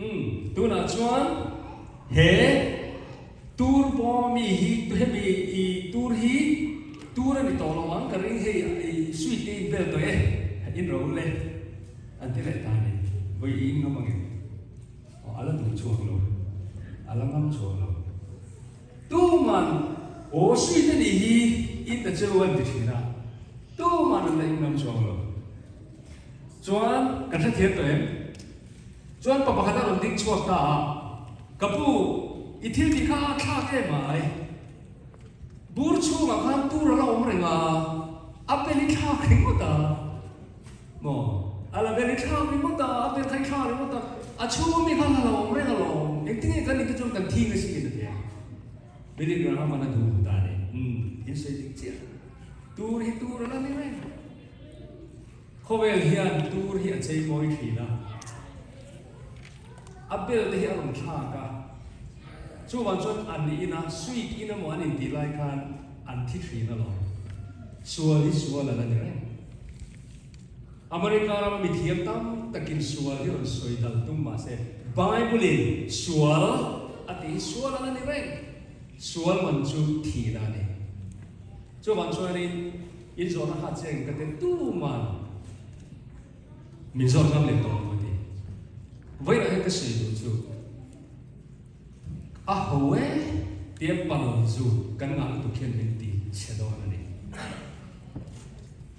Umm, tunah chuan he tur bawm mi hi hemi i tur hi tur a ni tawh lo ang ka ring hei i sweet te in bel tawh e in ro le an ti leh ta a ni. Vawi i in ngam ang em? Aw a la duh chhuak lo, a la ngam chhuak lo. Tuman aw sweet a nih hi in ta cheu an ti thin a, tuman an la in ngam chhuak lo. Chuan kan hrethiam tawh em? Chuan pa pakhat a rawn ding chhuak ta a, Ka pu, i thil tih kha a thlak em ai? Bur chhungah khan tur a la awm reng a, a bel i thlak ringawt a. Maw? A la bel i thlak ringawt a, a bel kha i thlak ringawt a, a chhunga mi khan a la awm reng alawm. Engtin nge kan inte chuan kan thing asin a ti a. Billy Graham-a'n a duh ta a ni. Umm, in sawi dik chiah. Tur hi tur a la ni reng. Khawvel hian tur hi a chei mawi thin a, a bel te hi a rawn thlak a, chuvang chuan an ina sweet in emaw an intih lai khan an thi thin alawm. Sual hi sual a la ni reng. America rama mithiam tam takin sual hi rawn sawi dal tum mahse Bible in sual a tih hi sual a la ni reng. Sual man chu thihna a ni. Chuvang chuanin in zawhna kha cheng ka ti tuman min zawt ngam leh tawh lo a ti. Vawiinah hian ka sawi duh chu a ho e tia pal zu kan ngah lutuk hian min ti chhe dawn a ni.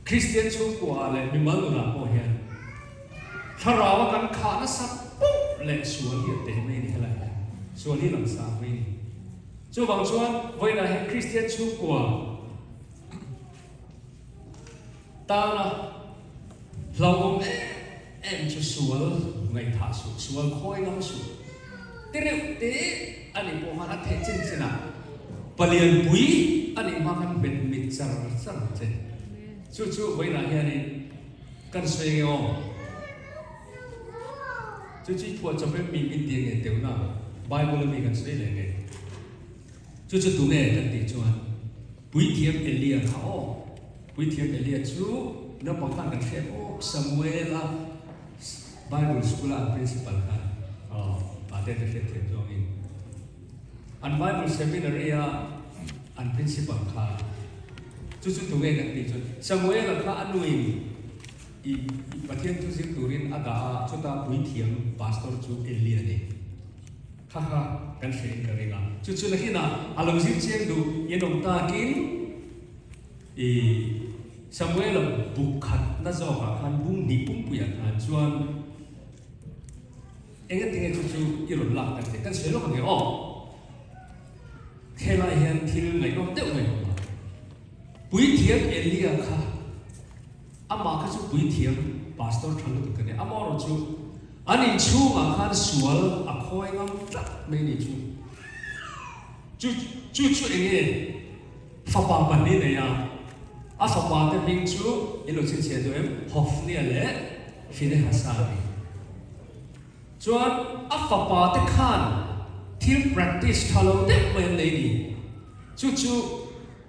Kristian chhungkua leh mimal nunah pawh hian thlarau a kan khah nasa pawh leh sual hi a teh mai a ni helai hian sual hi langsar mai a ni. Chuvang chuan vawiinah hian Kristian chhungkua tana hlauhawm em em chu sual ngaihthah suh, sual khawi ngam suh ti reuh te a nih pawh khan a theih chin chinah palianpui a nih hma khan hmet mit char char ang che. Chu chu vawiinah hianin kan sawi nge aw. Chu chu i phuah chawp em mi min ti nge teuhna Bible a mi kan sawi leh nge? Chu chu tunge kan tih chuan Puithiam Elia kha aw. Puithiam Elia chu naupang khan kan hriat aw Samuela Bible school a an principal khan aw pate te hriat thiam zawngin an Bible seminary a an principal kha chu chu tunge kan tih chuan Samuela kha a nuin I Pathian thu zir turin a dah a, chuta puithiam pastor chu Eli a ni. Kha kha kan hre in ka ring a. Chu chu nakinah a lo zir chiang duh in awm takin i Samuela buk khatna zawkah khan bung hnih pumpuiah khan chuan engatinge chu chu i rawn lak tak che kan sawi lawk ang e aw. Helai hian thil ngaihnawm deuh mai a awm a. Puithiam Elia kha Amah kha chu puithiam pastor tha lutuk a ni. Amaherawh chu an inchhungah khan sual a khawi ngam tlat mai ni chu. Chu chu chu eng nge fapa pahnih nei a, a fapa te hming chu in lo chhinchhiah duh em? Hofnia leh Finehasa a ni. Chuan a fapa te khan thil practice tha lo deuh mai an nei ni. Chu chu.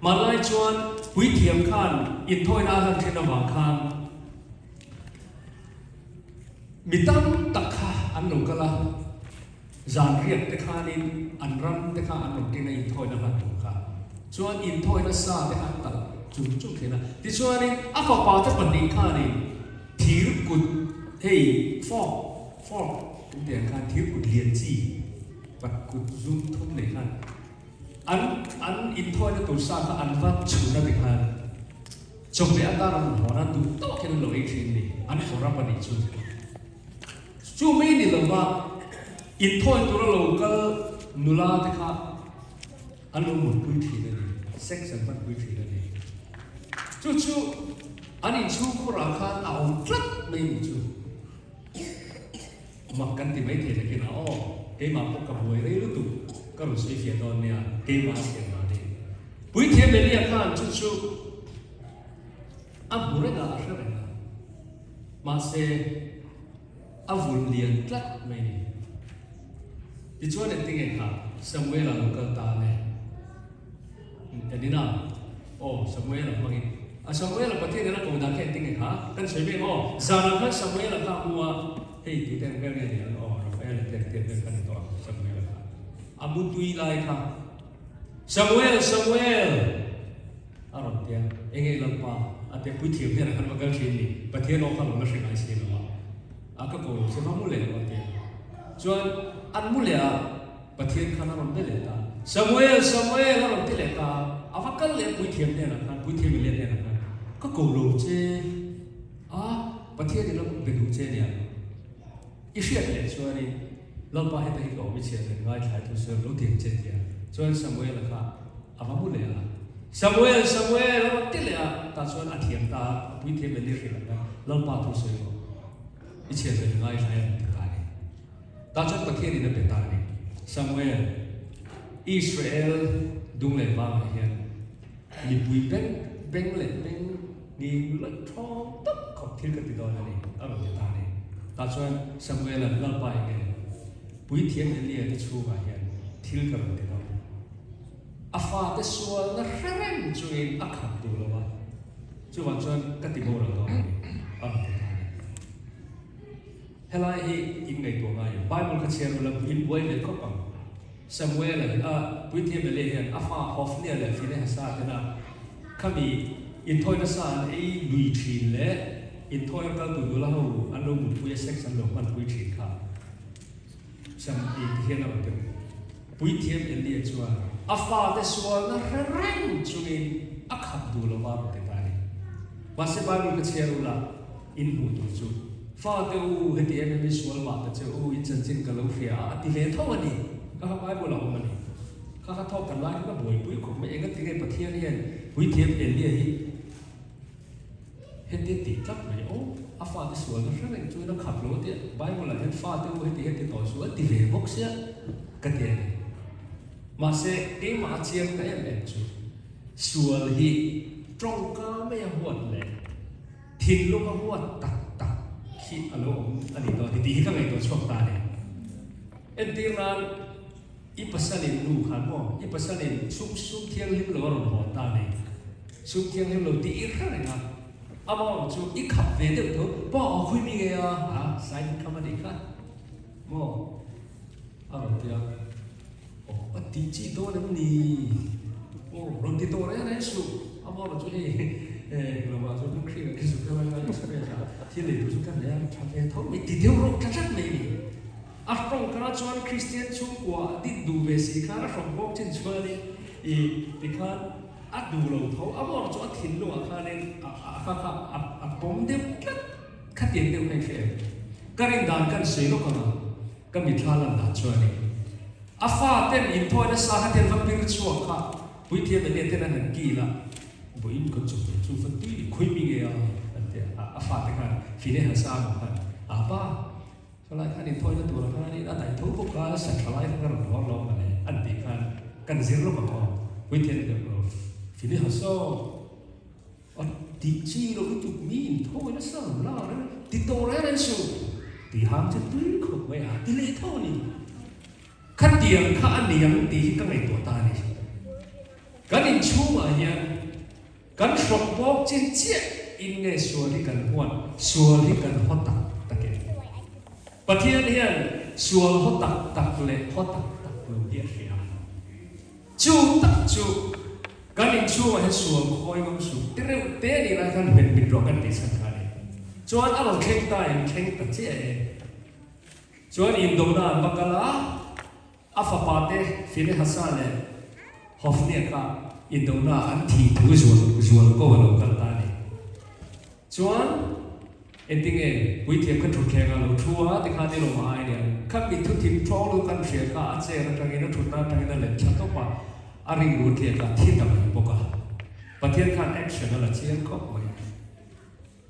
Hmanlai chuan puithiam khan inthawina a hlan thin avang khan mi tam tak kha an lo kal a, zan riak te khanin an ram te kha an rawn keng a inthawina hlan tur kha. Chuan inthawina sa te kha an talh chung chung thin a. Tichuanin a fapa te pahnih khanin thir kut hei fork, fork kan tih ang khan thir kut lian chi pat kut zum thum nei khan An an inthawina tur sa kha an va chhun a ti khan chawhmeh atan an rawn hawn a, duh tawk hian an lo ei thin a ni, an fawr up a nih chu. Chu mai ni lova inthawi tura lo kal nula te kha an lo mutpui thin a ni, sex an hmanpui thin a ni. Chu chu an inchhungkhurah khan a awm tlat mai a nih chu. Mak kan ti mai thei takin a aw, keimah pawh ka buai rei lutuk, ka rawn sawi fiah dawn nia, keimah a thiam dan hi. Puithiam Elia khan chu chu a hmu reng a, a hre reng a, mahse a vulh lian tlat mai ni. Tichuan engtinge kha Samuela lo kal ta le? Enina, Aw, Samuela hmangin. A Samuela Pathian in a ko dan kha engtin nge kha? Kan sawi mek aw. Zanah khan Samuela kha a hmu a, hei tute ang vel nge ni ang aw, Rafaela te ang te vel kha ni tawh ang Samuela kha. A mu tui lai kha, Samuel, Samuel! a rawn ti a, enge Lalpa? A ti a, puithiam hnenah khan va kal thin ni, Pathian aw kha lo la hre ngai si lo a, a ka ko lo che va mu leh lo a ti a. Chuan an mu leh a. Pathian khan a rawn be leh ta. Samuel, Samuel a rawn ti leh ta. A va kal leh Puithiam hnenah khan, Puithiam Elia hnenah khan, Ka ko lo che a, Pathian in a be duh che nia. I hriat leh chuanin Lalpa heta hi ka awm i chhiat reng ngaithlai thu sawi lo ti ang che tia. Chuan Samuela kha a va mu leh a. Samuel, Samuel a rawn ti leh a, tah chuan a thiam ta a, Puithiam Elia hrilh ang khan, Lalpa thu sawi rawh, i chhiat reng ngaithlai a rawn ti ta a ni. Tah chuan Pathian in a pe ta a ni. Samuel, Israel dung leh vangah hian mipui beng beng leh beng nging lawih thawng tak khawp thil ka ti dawn a ni, a rawn ti ta a ni. Tah chuan Samuel-a'n Lalpa enge Puithiam Elia te chhungah hian thil ka rawn ti dawn. A fate sualna hre reng chungin a khat duh lo a, chuvang chuan ka ti boral dawn a ni, a rawn ti ta a ni. Helai hi in ngaihtuah ngai em? Bible kha chhiar ula in buai ve khawp ang. Samuel-a hi a Puithiam Elia hian a fa Hophnia leh Phinehasa tena khami inthawi nasa an ei lui thin leh inthawi a kal tur nula ho an lo mutpui a sex an lo hmanpui thin kha Sam i ti hian a rawn ti. Puithiam Elia chuan a fate sualna hre reng chungin a khap duh lo va a rawn ti ta a ni. Mahse Bible kha chhiar ula in hmuh tur chu fate u heti em em i sual mah ta che u in chanchin ka lo hria a a ti ve tho a ni. Kha kha Bible a awm a ni. Kha kha thawk kan lai kha ka buaipui khawp mai enga tinge Pathian hian Puithiam Elia hi Heti tih tlat mai aw, a fate sualna hre reng chuan a khap lo a tia, Bible ah hian fate u heti heti tawh suh a ti ve bawk sia ka ti a ni. Mahse keimah a chiang ta em em chu sual hi tawngka mai a huat leh thinlung a huat tak tak hi a lo awm a ni dawn hi tih hi ka ngaihtuah chhuak ta a ni. Entir nan i pasalin nu khan maw i pasalin sum sum thianghlim lo a rawn hawn ta a ni. Sum thianghlim lo tih i hre reng a, amah awm chu i khap ve deuh tho, pa aw khawi mi nge a, ha sign kham a nih kha maw a rawn ti a, aw a tih chi dawn em ni, aw rawn ti tawh reng reng suh, amah awm chu hei englo ah chuan kan hriat ang khi chu ka la ngai express a, thil ei tur chu ka nei a, tha ve tho mai ti deuh rawh tha tlat mai a ni. A tawngka chuan Kristian chhungkua a din duh ve si khan a hrawm bawk chin chuanin i tikhan A duh lo tho, a bawr chu a thinlungah khanin a kha kha a pawm deuh tlat, khatiang deuh kha i hre em? Ka rin dan kan sawi lawk ang a, ka mitthla lan dan chuanin a fa ten inthawi nasa kha ten va pir chhuak kha Puithiam Elia ten an han kil a, vawiin kan chawhmeh chu va tui khawi mi nge a an ti a, a fate khan Finehasa ang khan a pa Chulai khan inthawina tura khanin a daih tho bawk a, sa tha lai kha ka rawn hawn lawm mawle an tih khan kan zir lawk ang aw. Puithian deuh lo fili ha saw a tih chi lo lutuk mi inthawi nasa lo la reng ti tawh reng reng suh ti hang che tui khawp mai a ti leh tho a ni. Khatiang kha a ni ang tih hi ka ngaihtuah ta a ni. Kan inchhungah hian kan hrawk bawk chin chiah in nge sual hi kan huat, sual hi kan haw tak tak em? Pathian hian sual haw tak tak leh haw tak tak lo hi a hria. Chu tak chu kan inchhungah hian sual khawi ngam suh te reuh te nih lai khan hmet mit rawh kan tih chhan kha a ni. Chuan a rawn thleng ta em? Thleng ta chiah e. Chuan indona an va kal a, a fapa te Finehasa leh Hofnia kha indona an thih thu zual zual ko a lo kal ta a ni. Chuan engtinge puithiam kha thutthleng a lo thu a tikhan i lawm a ai nia. Kha mi thuthim ṭawng lu kan hria kha a chair aṭangin a thutna aṭangin a let thla tawp a, a ring ru tliak a, thi ta mai bawk a. Pathian khan action a la chiang khawp mai.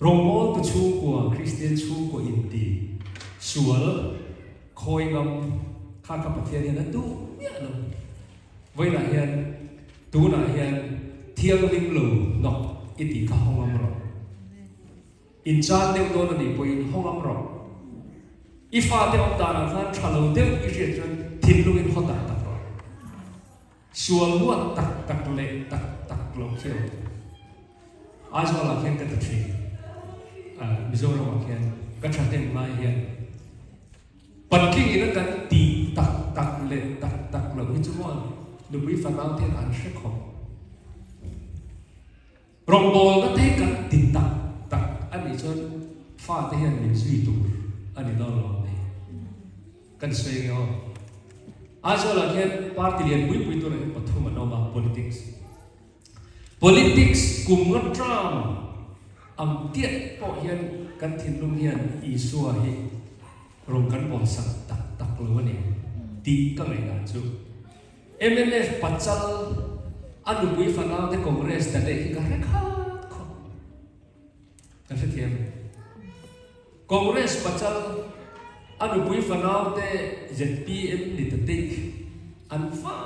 Rawngbawltu chhungkua, Kristian chhungkua inti sual khawi ngam kha kha Pathian hian a duh miah lo. Vawiinah hian tunah hian thianghlim lo hnawk i tih kha haw ngam rawh. Inchan deuh dawn a nih pawhin haw ngam rawh. I fate awm danah khan tha lo deuh i hriat chuan thinlungin haw tak tak rawh. Sual huat tak tak leh tak tak loh khi a awm. Aizawlah khian ka ta thin. Mizoramah khian ka thahnem ngai hian Patling ina kan tih tak tak leh tak tak loh hi chu maw nupui fanau te hian an hre khawp. Rawngbawlna te hi kan ti tak tak a nih chuan fate hian min zui tur a ni dawn lo ang ni. Kan sawi nge aw. Aizawlah khian party lian pui pui turah hian pathum an awm a, politics. Politics kum nga term ang tiat pawh hian kan thinlung hian Isua hi rawn kan bawlsak tak tak lo a ni tih ka ngaihdan chu. Mnf pachal a nupui fanaute Congress ta daih hi ka hre khat khawp. Ka hrethiam e. Congress pachal a nupui fanaute zpm ni ta daih an va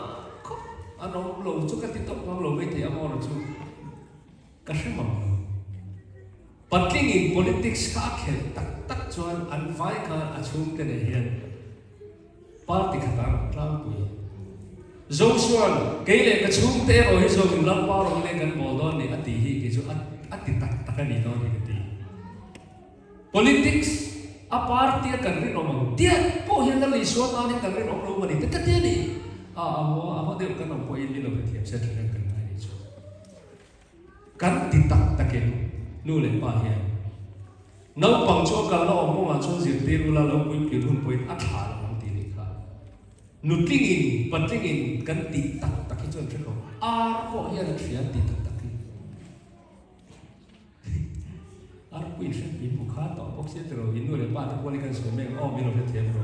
khawp an awm lo chu ka ti tawp ngam lo maithei a maw chu ka hre mang lo. Patlingin politics kha a khelh tak tak chuan an vai khan a chhungte nen hian Party khat a rawn tlangpui. Joshua-a'n, Kei leh ka chhungte erawh hi zawngin Lalpa rawn leng kan bawl dawn ni a tih hi kei chu a a ti tak tak a ni dawn hi ka ti. Politics a party a kan rinawm ang tiat pawh hian Lal Isua tan hian kan rinawm lo a ni te ka ti a ni. A a haw a haw deuh kan awm pawhin min lo hrethiam se tha reng kan ngai ni chu. Kan ti tak takin nu leh pa hian naupang chu a kalna awm kawngah chuan zirtir ula lo puitlin hun pawhin a thla lo ang tih nih kha. Nutlingin, patlingin kan tih tak tak hi chuan hre lo. Ar pawh hian a hria an tih tak tak hi. Ar pawhin hre pui hmu kha tawh bawk sia tiraw in nu leh pa te pawh hi kan sawi mek aw min lo hrethiam ro.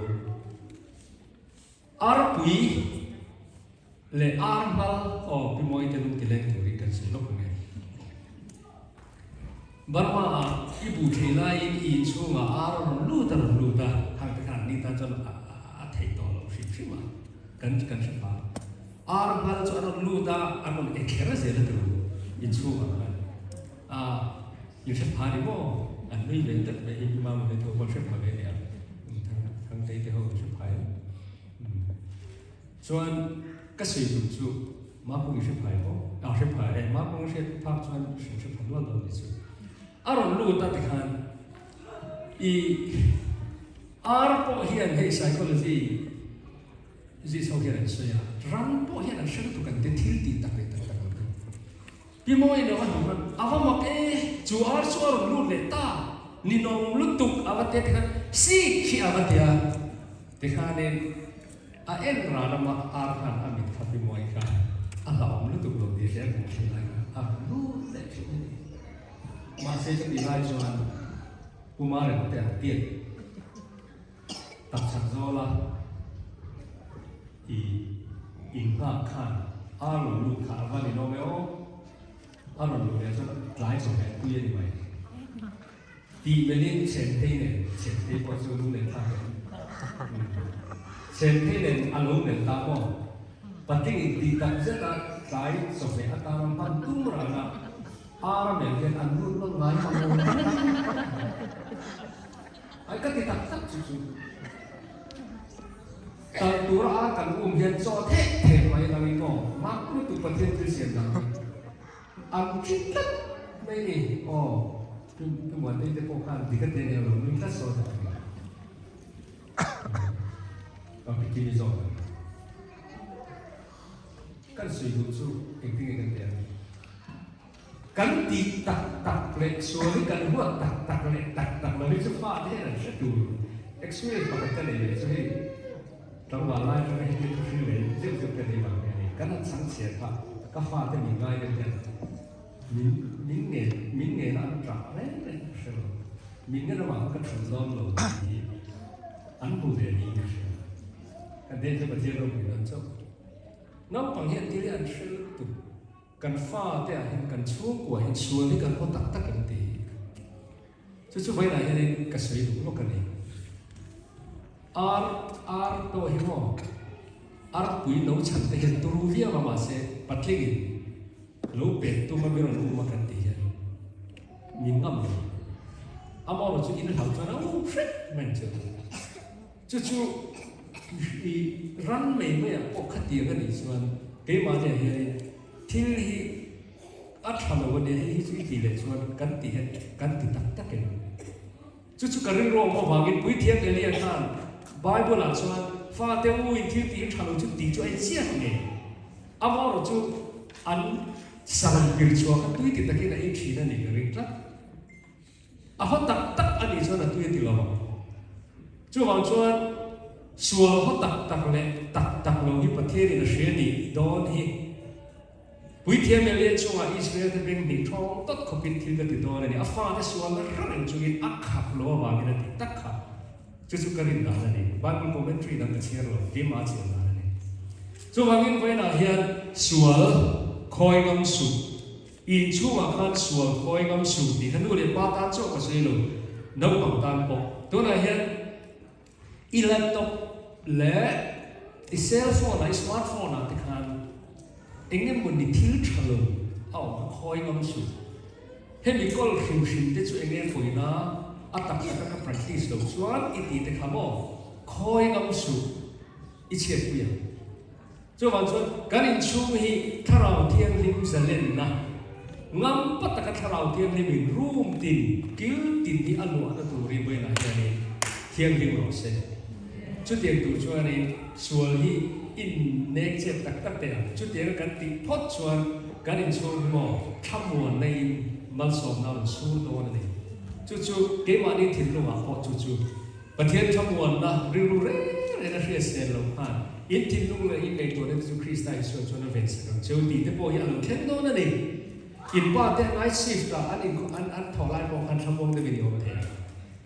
Arpui leh ar hmal aw Pi Mawi te lung ti leng turin kan sawi lawk ang e. Burma ah i bu thei laiin i inchhungah ar a rawn lut a rawn lut a, khang te khan ni tan chuan a theih tawh loh hrim hrim a, kan kan hre pha. Ar hmal chu a rawn lut a, an rawn e kher zel a turu inchhungah khan. A in hre pha ni maw? An nui ve tlat mai hi Pi Mama te ho pawh hre pha ve nia. Thangtei te ho hre pha em? Chuan ka sawi tum chu Mapung i hre phai maw? A hre pha e, Mapung hriat phak chuan hrim hre pha nual dawn ni chu. A rawn lut a tikhan i ar pawh hian hei psychology zis ho hian an sawi a, ram pawh hian an hre lutuk an ti thil tih tak leh tak tak an ti. Pi Mawi lo a hnu khan a va mak e, chu ar chu a rawn lut leh ta, ninawm lutuk a va tia tikhan sik khi a va tia tikhanin a en ran a mah ar khan a mit kha Pi Mawi kha a hlauhawm lutuk lo tih hre hmuh thin lai khan a rawn lut leh thin a ni. Mahse chutih lai chuan Pu Marem te an tiat Takchak zawla i innghak khan a rawn lut kha a va ninawm e aw. A rawn luh leh chuan tlai chawhmeh pui a ni mai. Tih melhin Chhemphei nen, Chhemphei pawh chu lu nen thlak em? Chhemphei nen a lo melh ta maw? Patling in tih tak zeta tlai chawhmeh atana hman tum rana ar a melh hian an lut nawn ngai mang lo. Ai ka ti tak tak chu chu. Talh tura ar kan um hian chaw theh theh mai lo in aw mak lutuk Pathian thil siam dang hi an thi tlat mai ni aw Pi Muantei te pawh khan dik a ti a nia lo nui tlat sawn a ti a Pi Kimi zawk a ni. Kan sawi duh chu engtin nge kan ti ang? Kan tih tak tak leh sual hi kan huat tak tak leh tak tak lo hi chu fate hian an hre tur. Experience pakhat ka nei leh chu hei tlangval lai atanga hetia thu hring leh zeuh zeuh ka nei vang hi a ni. Kan han chhang chhiat kha ka fate min ngai deuh hian min min ngen min ngena an ṭah reng reng ka hre lo. Min ngen avang ka ṭhulh dawn lo tih hi an hmu ve niin ka hria. Kan den chu Pathian ropui dawn chauh. Naupang hian thil hi an hre lutuk. Kan fate ah hian kan chhungkua hian sual hi kan haw tak tak em ti. Chu chu vawiinah hianin ka sawi duh lawk a ni. Ar ar pawh hi maw arpui no chhan te hian turu viau a mahse patlingin lo pek tum a mi rawn um a kan tih hian min ngam lo. Amaherawhchu in hlau chuan a um hrep mai ang che. Chu chu i ran mai maiah pawh khatiang a nih chuan keimahniah hianin thil hi a tha lo a nia, hei hi chu i tih leh chuan kan tih hian kan ti tak tak em? Chu chu ka rilru awm avangin Puithiam Elia khan Bible-ah chuan fate u in thil tih hi tha lo chu tih chu a inziak ngei. Amaherawhchu chu an saram pir chhuah kha tui ti takin a ei thin a nih ka ring tlat. A haw tak tak a nih chuan a tui a ti lo ang. Chuvang chuan sual haw tak tak leh tak tak lo hi Pathianin a hria nih dawn hi. Puithiam Elia chungah Israel te beng hnih thawng tawt khawpin thil ka ti dawn a ni. A fate sualna hra reng chungin a khap lo avangin a ti tak kha. Chu chu ka rin dan a ni. Bible commentary dang ka chhiar lo, keimah a chhiar dan a ni. Chuvangin vawiinah hian sual khawi ngam suh. In chhungah khan sual khawi ngam suh tih kha nu leh pa tan chauh ka sawi lo, naupang tan pawh. Tunah hian i laptop leh i cell phone ah, i smart phone ah te khan eng emaw ni thil tha lo a awm kha khawi ngam suh. Hemi kawl hrim hrim te chu eng nge pawina a tak taka ka practice lo chuan i tih te kha maw khawi ngam suh i chhiatpui ang. Chuvang chuan kan inchhung hi Thlarau Thianghlim zalenna, ngampa taka Thlarau Thianghlimin room tin, kil tin hi a luahna turin vawiinah hianin thianghlim rawh se. Chutiang tur chuanin sual hi innek chet tak tak teh ang. Chutianga kan tih phawt chuan kan inchhung hi maw thlamuanna in malsawmna a rawn sur dawn a ni. Chu chu keimahni thinlungah pawh chu chu. Pathian thlamuanna rilru reng reng a hriat sel lo khan in thinlung leh in ngaihtuahna te chu Krista Isua chuan a vensak ang cheu tih te pawh hi a lo thleng dawn a ni. In pa te night shift ah an in an an thawh lai pawh khan thlamuang deuhin i awm thei ang.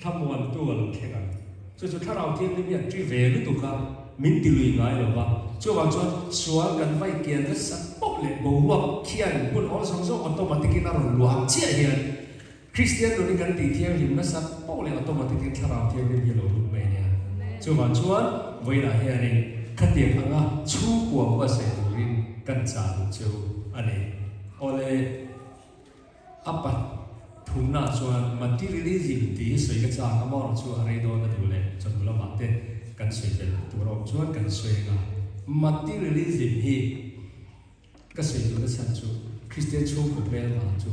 Thlamuantu a lo thleng ang. Chu chu Thlarau Thianghlim hi a ṭi ve lutuk a, min ti lui ngai lo va. Chuvang chuan sual kan vai kian nasa poh leh boruak khian hun awl zawng zawng automatic in a rawn luah ang chiah hian Kristian nun hi kan tih thianghlim nasa poh leh automatic in thlarau thianghlim hi a lo lut mai ania. Chuvang chuan vawiinah hianin khatiang anga chhungkua buatsaih turin kan chah duh cheu a ni. Awle, a pa thumnaah chuan materialism tih hi sawi ka chak a, maw chu a rei dawn a duh leh chawhnu lamah te kan sawi belh tur a awm chuan kan sawi anga materialism hi Ka sawi duhna chhan chu Kristian chhungkaw hmel vang chu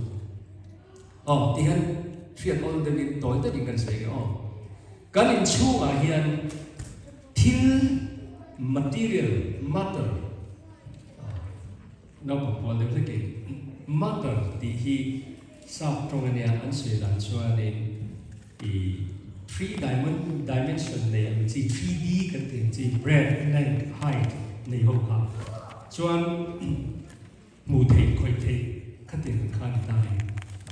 aw ti hian hriat awl deuhin tawi takin kan sawi nge aw. Kan inchhungah hian thil material matter naupang pawl deuh hlekin matter tih hi sap tawng ania an sawi dan chuanin i three dimension nei ang chi, 3D kan tih ang chi, breadth, length, height nei ho kha chuan hmuh theih, khawih theih khatiang ang kha a ni ta a ni.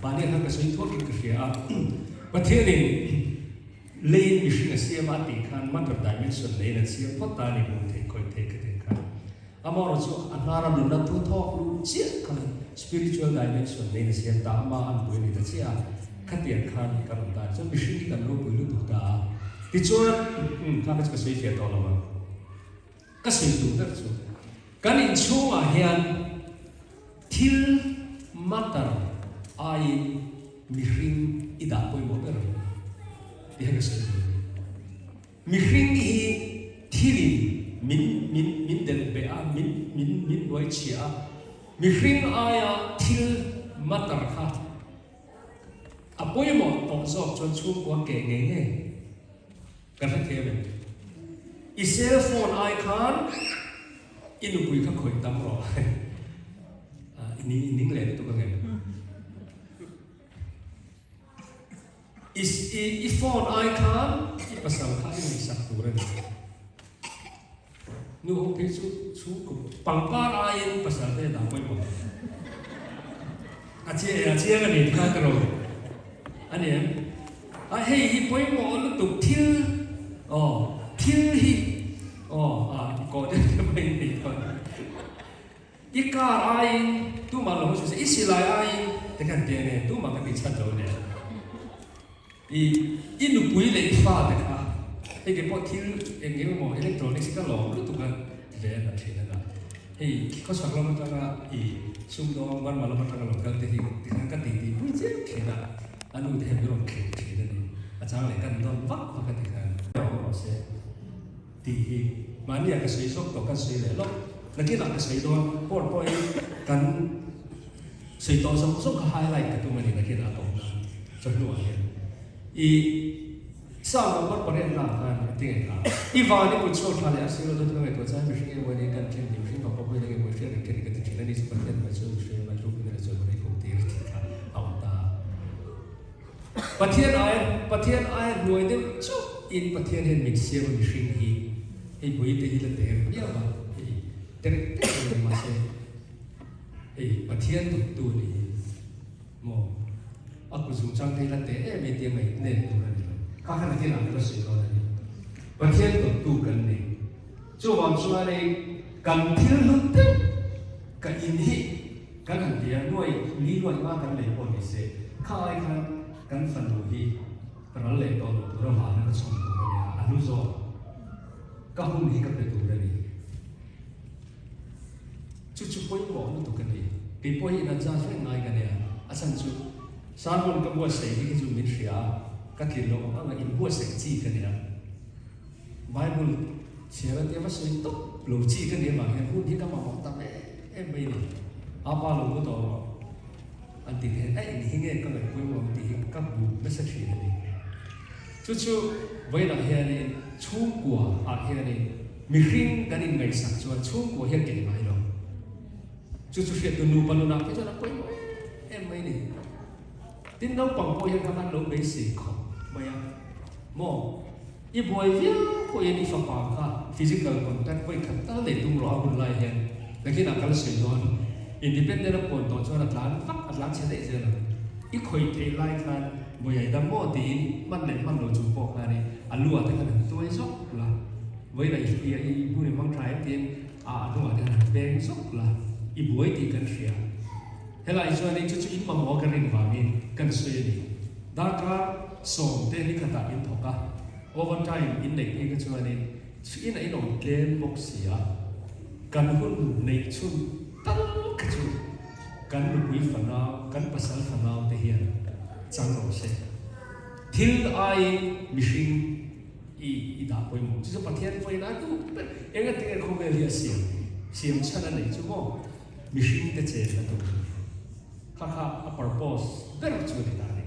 Mahni khan ka sawi thuakin ka hria a, Pathianin leiin mihring a siam a tih khan matter dimension neiin an siam phawt ta a ni, hmuh theih, khawih theih khatiang khan. Amaherawhchu a hnara nunna thu thawk luh chiah khan spiritual dimension neiin a siam ta a, ama an pui a ni ta chiah a, khatiang khan kan awm ta a ni. Chuan mihring hi kan ropui lutuk ta a, tichuan umm kha kha chu ka sawi fiah tawh lo ang. Ka sawi duh ber chu kan inchhungah hian thil matter aiin mihring i dah pawimawh ber ang tih hi ka sawi duh a ni. Mihring hi thilin. min min min delh beh a, min min min hnuai chhiah a, mihring aia thil matter kha a pawimawh tawh zawk chuan chhungkua keh ngei ngei ka hre thiam em? I cell phone ai khan i nupui kha khawih tam rawh. I ning leh lutuk ang em? I i phone ai khan i pasal kha i ngaihsak tur a ni. Nu ho phei chu chhungkaw pangpar aiin pasal te dah pawimawh. A chiang a chiang a ni kha ka ro a ni em? A hei hi pawimawh lutuk thil aw thil hi aw a kawh deuh te mai a ni dawn. I car aiin tumah lo hmu se, i silai aiin te khan ti ange, tumah ka ti chhan lo nia. I i nupui leh i fa te kha hei ke pawh thil eng eng emaw electronics hi ka lawm lutuk a ti ve a na thin a na. Hei khawchhak lam atanga i sumdawng Burma lam atanga lo kal te hi tikhan ka titi pui chiam thin a, a nu te hian min rawn khel thin a ni. A chang leh kan dawn vak vak a tikhan. Awm rawh se. Tih hi mahnia ka sawi zawk tawh kan sawi leh lawk. Nakinah ka sawi dawn court pawhin kan sawi tawh zawk zawk kha highlight ka tum a ni nakinah a tawp nan chawhnuah hian i Psalm number pariatna ah khan a ti ngei kha i van i kut chhuak tha leh a sir dawt ka ngaihtuah chuan mihring emaw ni kan then ni mihring fapa pawhin eng emaw hriat reng then ka ti thin a ni chu Pathian hmai chuan mihring emaw tluk in a chuan ka khum tir tih kha a awm ta. Pathian aia Pathian aia hnuai deuh chauh in Pathian hian min siam a mihring hi hei pui te hi la ter viau a hei terek terek a ni mahse hei Pathian dawttu a ni hi maw a kut zung chang te hi la te em em tia ngaih nen tur a ni lo kha khan a thil ang ka la sawi dawn a ni Pathian dawttu kan ni chuvang chuanin kan thil hlut deuh ka in hi Kan han ti a, nuai li nuai hma kan lei pawh ni se, kha ai khan kan fanu hi ral leh tawh loh tur avanga ka chhawm tur a nia, a hlu zawk. Ka hun hi ka pe tur a ni. Chu chu pawimawh lutuk a ni. Kei pawh hi in adjust vek ngai ka nia, a chhan chu sermon ka buatsaih hi khi chu min hria a, ka tlin loh ang anga inbuatsaih chi ka nia. Bible chhiar a tia va sawi tawp lo chi ka ni avang hian hun hi ka mamawh tak em mai ni. Apa lo mu tawh rawh an ti hian a eng hi nge ka ngaih pawimawh ang tih hi ka hmu nasa thin a ni. Chu chu vawiinah hianin chhungkua ah hianin mihring kan inngaihsak chuan chhungkua hian keh ngai lo. Chu chu hriattu nupa nunah phei chuan a pawimawh em em mai ni. Tin naupang pawh hian kha an lo beisei khawp mai a maw? I buai viau pawhin i fapa kha physical contact vawi khat tal nei tum rawh a hun lai hian nakinah ka la sawi dawn. Independent a pawn tawh chuan a tlan vak a tlan chhe daih zel ang. I khawih theih lai khan buai dam maw tiin hman leh hman lo chung pawh khan i a lu ah te khan han tuai zawk la, vawiin ah i i hmun i hmang tha em tiin a a hnungah te khan han peng zawk la, i buai tih kan hria. Helai chuanin chu chu in mamawh ka rin vangin kan sawi a ni. Darkar sawmte ni khatah in thawk a, overtime in neih phei kha chuanin chhin a inawm tlem bawk si a, kan hun neih chhun tal kha chu kan nupui fanau, kan pasal fanau te hian chang rawh se. Thil aiin mihring i i dah pawimawh. Chu chu Pathian pawhin a duh ber. Engatinge khawvel hi a siam siam chhan a neih chu maw? Mihring te chen a tum kha kha a purpose ber chu a ni ta a ni.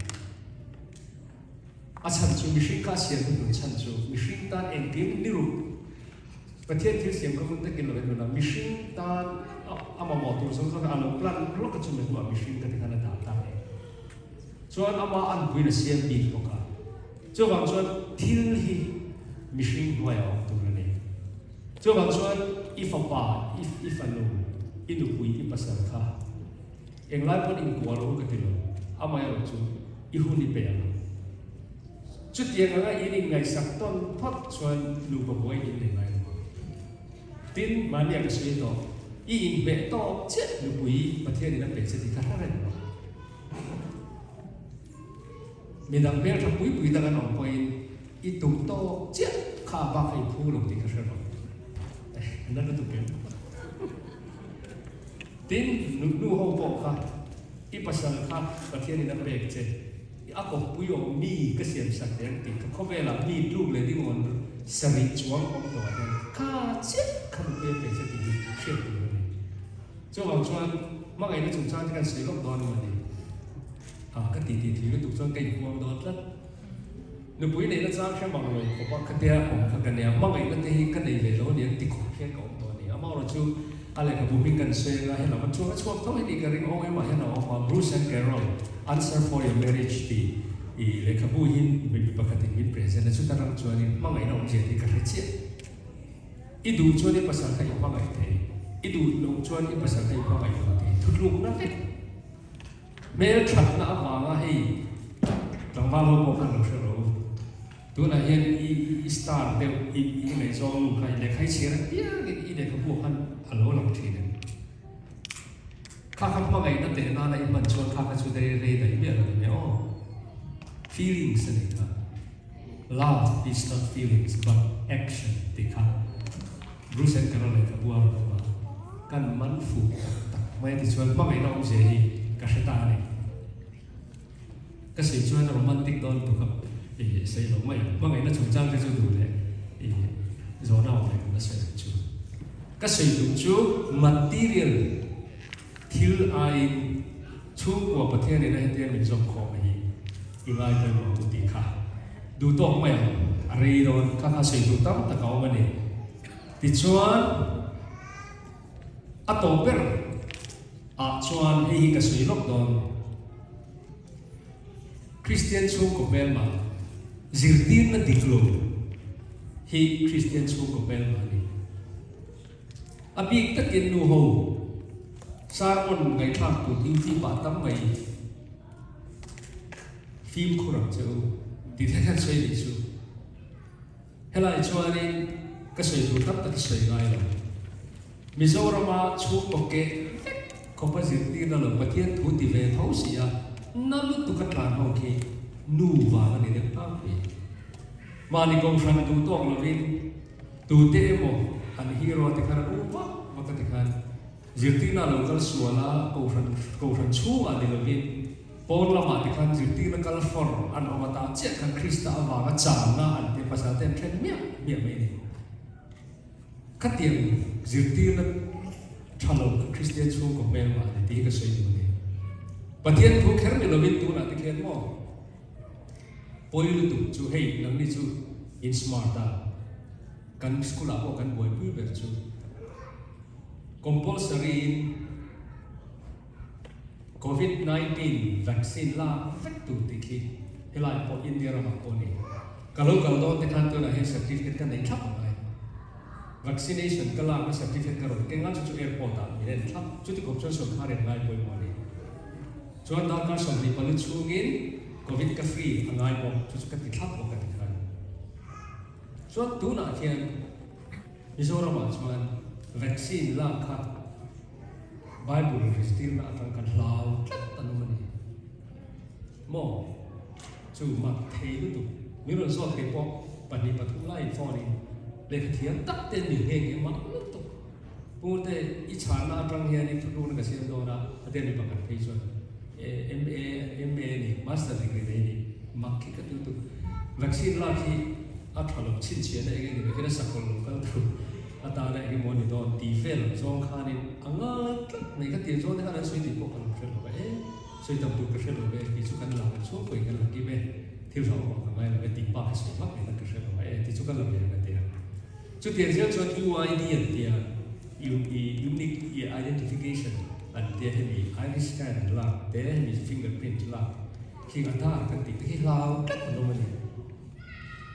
A chhan chu mihring kha a siam hnuhnun chhan chu mihring tan engkim ni ruk Pathian thil siam kha vun takin lo en run a, mihring tan a mamawh tur zawng zawng a lo plan lawk a chumi hnuah mihring ka ti khan a dah ta a ni. Chuan ama anpuiin a siam bik bawk a, chuvang chuan thil hi mihring hnuaiah a awm tur a ni. Chuvang chuan i fapa, i fanu, i nupui, i pasal kha englai pawn inkuah lo ka ti lo, amaherawh chu i hun i pe ang. Chutiang anga in inngaihsak tawn phawt chuan nupa buai in nei ngai lo ang. Tin, mahnia ka sawi tawh, i inhmeh tawk chiah nupui Pathianin a pe che tih kha hla reng lo. Midang hmeltha pui pui tak an awm pawhin i tum tawk chiah kha a bak a i phu lo tih ka hre lo. Na lutuk em? Tin, nu ho pawh kha i pasal kha Pathianin a pek che, a kawppui awm mi ka siam sak teh ang tih kha khawvelah mi tluk leh ding awn. Sarih chuang awm tawhah hian kha chiah kha nupui a pe che tih hi hriat tur a ni. Chuvang chuan hmangaihna chungchang te kan sawi lawk dawn a ni. Ah ka ti ti thui lutuk chuan ka inhuam dawn tlat. Nupui neihna chang hre mang lo khawp a khatia awm kha ka nia, hmangaihna te hi ka nei ve lo a ni an ti khawp hian ka awm tawh a ni. Amaherawhchu chu a lehkhabu hming kan sawi anga helam a chuang a chhuak tho hi tih ka ring awm emah hian a awm a, Bruce and Carol, Answer for Your Marriage tih i lehkhabu hi mipi pakhatin min present a, chuta rang chuanin hmangaihna awmzia hi ka hre chiah. I duh chuan i pasal kha i hmangaih thei, i duh loh chuan i pasal kha i hmangaih lo thei, thutlukna vek. Hmel thatna avanga hei tlangval ho pawh khan lo hre rawh u. Tunah hian i i star deuh i i ngaihzawng nu kha i lehkha i chhiar apiangin i lehkhabu khan a lo lang thin em? Kha kha hmangaihna teh nana i hman chuan kha kha chu rei rei daih miah lo nia aw. Feelings a nih kha. Love is not feelings but action tih kha Bruce and Carol lehkhabu a rawn awm a, kan man fuh tak tak mai a tichuan hmangaihna awmzia hi ka hre ta a ni. Ka sawi chuan romantic dawn tuk a i sawi lo mai ang, hmangaihna chungchang te chu duh leh i zawhna awm leh kan la sawi ang chu. Ka sawi duh chu material thil aiin chhungkua Pathian ina hetia min zawm khawm hi i ngai pawimawh ang u tih kha duh tawk mai ang, a rei dawn kha kha sawi duh tam tak a awm a ni. Tichuan a tawp ber ah chuan hei hi ka sawi lawk dawn, Kristian chhungkaw hmelma zirtirna dik lo hi Kristian chhungkaw hmelma a ni. A bik takin nu ho sermon ngaihthlak tur duty pah tam mai fimkhur ang che u tih te khan sawi nih chu. Helai chuanin ka sawi tur tam tak i sawi ngai lo. Mizorama chhungkaw keh vek khawpa zirtirna lo Pathian thu ti ve tho si a, na lutuk a tlan ho khi nu vang a ni deuh tlangpui. Mahni kohhran duh tawk lovin Tute emaw an hero te khan an um vak vak a ti khan zirtirna lo kal sual a, kohhran kohhran chhungah ni lovin pawn lamah ti khan zirtirna kal fawr an awm a tah chiah khan Krista avanga channa an te pasal te an then miah miah mai a ni. Khatiang zirtirna tha lo kha Kristian chhungkaw hmelma a ni tih hi ka sawi duh a ni. Pathian thu kher ni lovin tunah te khian maw Pawi lutuk chu hei nangni chu in smart a, kan school ah pawh kan buaipui ber chu compulsory in covid 19 vaccine lak vek tur tih khi helai pawh India ramah pawh a ni. Ka lo kal dawn te khan tunah hian certificate ka nei thlap ang ai. Vaccination ka lakna certificate ka rawn keng a, chu chu airport ah min en thlap. Chuti khawp chuan sawrkar in ngai pawimawh a ni. Chuan darkar 24 chhungin Covid ka free a ngai bawk, chu chu ka ti thlap bawk a ti khan. Chuan tunah khian Mizoramah chuan vaccine lak kha Bible riztirna atang kan hlau tlat an awm a ni. Maw? Chu mak thei lutuk. Min rawn zawt kei pawh pahnih pathum laiin phone in lehkha thiam tak te an ni nghe nghe mak lutuk. Pute i chhanna atang hian i thutlukna ka siam dawn a, a tia mi pakhat phei chuan MA MA a ni, Master degree nei a ni, mak khi ka ti lutuk. Vaccine lak hi a tha lo chhinchhiahna eng eng ni lo hian a sakawlh lo kal thu atana eng emaw a ni dawn tih vel ang zawng khanin a ngai tlat mai ka tir zawng te khan an sawi tih pawh ka lo hre lo va e, sawi tam tur ka hre lo ve tih chu kan la chhung pawhin kan la kim e, thil hlauhawm ka ngai lo ve tih bak hi sawi vak mai ka hre lo va e tih chu kan la ve ang a ti a. Chutiang zel chuan UID an tia, Unique Identification an tia hemi iris scan lak te, hemi fingerprint lak khi Aadhaar kan tih te khi hlau tlat an awm a ni.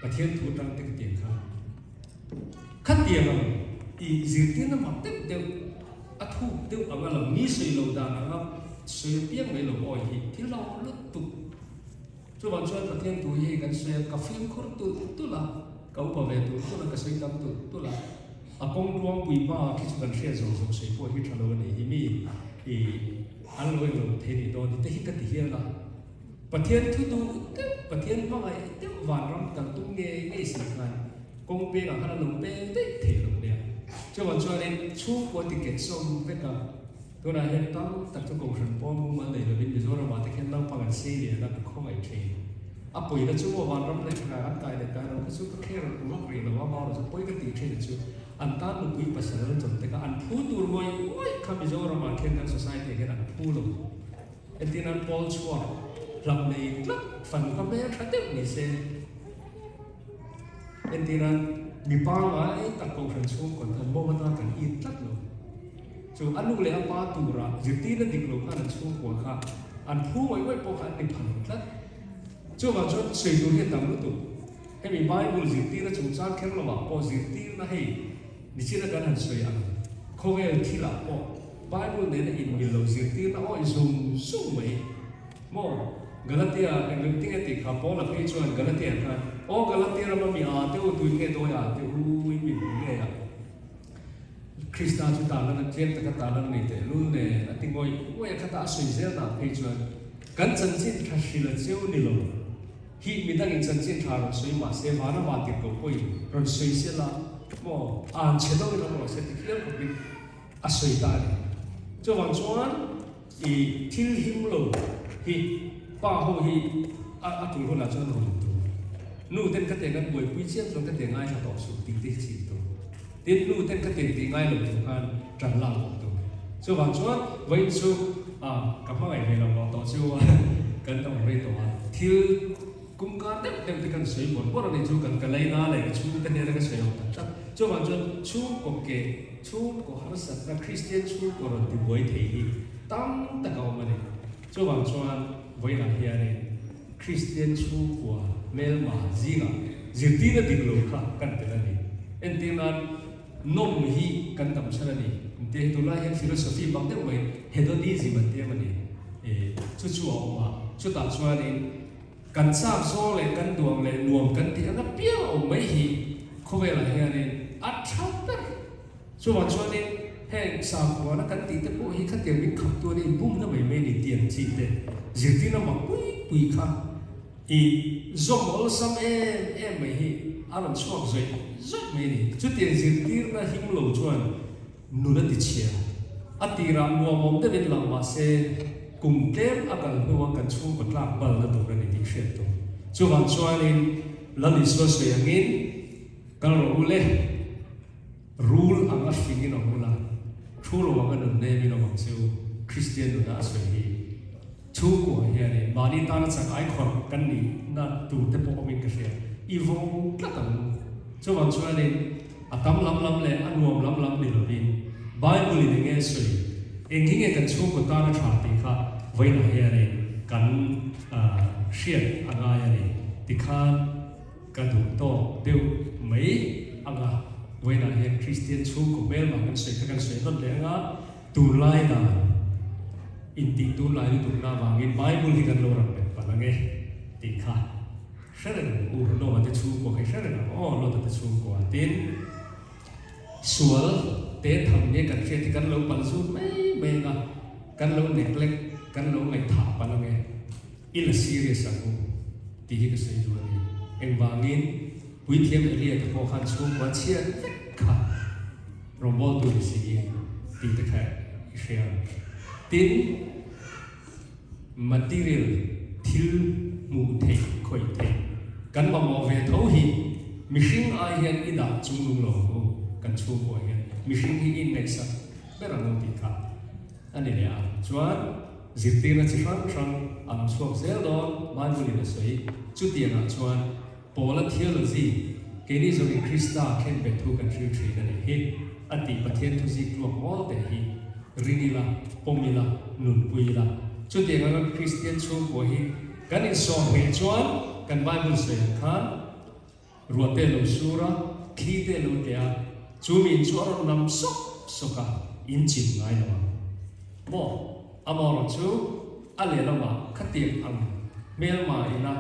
Pathian thu atang te khatiang kha khatiang ang i zirtirna mak deuh deuh a thuk deuh anga lo mi sawi lo dan anga sawi apiang mai lo awi hi thil hlauhawm lutuk. Chuvang chuan Pathian thu hi hei kan sawi a, ka fimkhur tulh tulh a, ka upa ve tulh tulh a, ka sawi tam tulh tulh a. A kawng tluangpui hma khi chu kan hriat zawng zawng sawi pawh hi tha lo a ni hi mi i an lo englo thei nih dawn hi te hi ka ti hial a. Pathian thu duh deuh, Pathian hmangaih deuh vanram kal tum ngei ngei si khan kawng pengah khan a lo peng daih thei lo nia. Chuvang chuanin chhungkua ticket sawm vek a. Tunah hian tam tak chu Kohhran pawn mumal nei lovin Mizoramah te khian naupang an sei lian a, ka khawngaih thin. A pawina chu maw vanram leh thla an kai leh kai lo kha chu ka kher vak rih lo a, amaherawh chu pawi ka tih thin chu an tan nupui pasal an chawm te kha an phu tur ngawih ngawih kha Mizoramah khian kan society ah hian an phu lo. Entin an pawl chhuak hlap nei tlat fanu kha hmel tha deuh ni se. Entir a, mi pangngai tak kohhran chhungkaw an bawm atan kan it tlat lo. Chu a nu leh a pa tura zirtirna dik lo khan an chhungkua kha an phu ngawih ngawih pawh kha an ni pha lo tlat. Chuvang chuan sawi tur hi a tam lutuk. Hemi Bible zirtirna chungchang kher lovah pawh zirtirna hei nichina kan han sawi ang khawvel thilah pawh Bible nena inmil lo zirtirna awih zung zung mai. Maw? Galatia, eng lem tinge tih kha Paula phei chuan Galatia khan, Aw Galatia rama mi aa te u, tuin nge dawi aa te u in min hmu ngei a? Krista chu tarlan a tlem taka tarlan a ni teh lul nen a ti ngawih ngawih a, khata a sawi zel dan phei chuan kan chanchin tha hril a cheu ni lo hi midangin chanchin tha rawn sawi mah se vana van tirh ko pawhin rawn sawi sela maw aan chhe deuhin awm rawh se ti hial khawpin a sawi ta a ni. Chuvang chuan i thil him lo hi pa ho hi a a tul hunah chuan rawn tur. Nu ten ka tiang kan buaipui chiam chuan ka tiang ngaithla tawh suh tih te hi chhin tur. Tin, nu ten ka tiang tih ngai lo tur khan tan lak awm tur. Chuvang chuan vawiin chu a ka hmangaih ve lo mawh tawh chu a kan awm rei tawh a, thil Kum kar deuh deuh te kan sawi bawrh bawrh a ni chu kan ka leina leh ka chhungte hnena ka sawi ang tak tak. Chuvang chuan chhungkaw keh, chhungkaw harsatna, Kristian chhungkaw rawn ti buai thei hi tam tak a awm a ni. Chuvang chuan vawiinah hianin Kristian chhungkua hmelma zingah zirtirna dik lo kha kan tel a ni. Entir nan nawm hi kan tam chhan a ni. Engtia hi tunlai hian philosophy bak deuh mai hedonism an ti em a ni. Chu chu a awm a, chutah chuanin Kan chak zawng leh kan duang leh nuam kan tih anga piang a awm mai hi khawvelah hianin a tha ber. Chuvang chuanin heng sakhuana kan tih te pawh hi khatiang min khap tuan a inbumna mai mai ni tih ang chi te zirtirna mak pui pui kha i zawm awlsam em em mai hi a rawn chhuak zawih zawih mai a ni. Chutiang zirtirna him lo chuan Nun a ti chhia. A tirah nuamawm deuhin lang mah se, kum tlem a kal hnua kan chhungkaw tlak balna tur a ni tih hriat tur. Chuvang chuanin Lal Isua sawi angin, Kal rawh u le, rul ang a fingin awm ula, thu lo ang a nun nemin awm ang che u, Kristian nuna a sawi hi. Chhungkua hianin mahni tana chak ai khawrh kan nihna tur te pawh awmin ka hria. I vawng tlat ang u. Chuvang chuanin a tam lam lam leh a nuam lam lam ni lovin Bible in enge sawi, eng hi nge kan chhungkaw tana tha tih kha vawiinah hianin kan hriat a ngai a ni. Tikhan ka duh tawk deuh mai ang a, vawiinah hian Kristian chhungkaw hmelma kan sawi kha kan sawi hlawt leh ang a, Tunlai dan intih tunlai lutukna avangin Bible hi kan lo ram bet palh ang e tih kha hre reng ang u. Noah te chhungkua kha i hre reng ang aw, Lota te chhungkua tin sual te tham nge kan hriat hi kan lo palh zut mai mai ang a, kan lo neglect, kan lo ngaihthah palh ang e, i la serious ang u tih hi ka sawi duh a ni. Engvangin Puithiam Elia te pawh khan chhungkua chhiat vek kha Rawngbawltu ni si tih te kha i hria ang. Tin, material thil hmuh theih, khawih theih kan mamawh ve tho hi mihring ai hian i dah chungnung lo ang u, kan chhungkua hian mihring hi i inngaihsak ber ang u tih kha a ni leh a. Chuan zirtirna chi hrang hrang a lo chhuak zel dawn, Bible in a sawi. Chutiangah chuan Paula theology, keini zawngin Krista khen ve thu kan hril thin a nih hi, a tih Pathian thu zik tluak mawl teh hi ring ila, pawm ila, nunpui ila. Chutiang anga Kristian chhungkua hi kan insawm theih chuan kan Bible sawi ang khan ruahte lo sur a, thli te lo tleh a, chu min chu a rawn nam sawk sawk a, in chim ngai lo ang maw? Amaherawh chu a lehlamah khatiang ang hmelma ina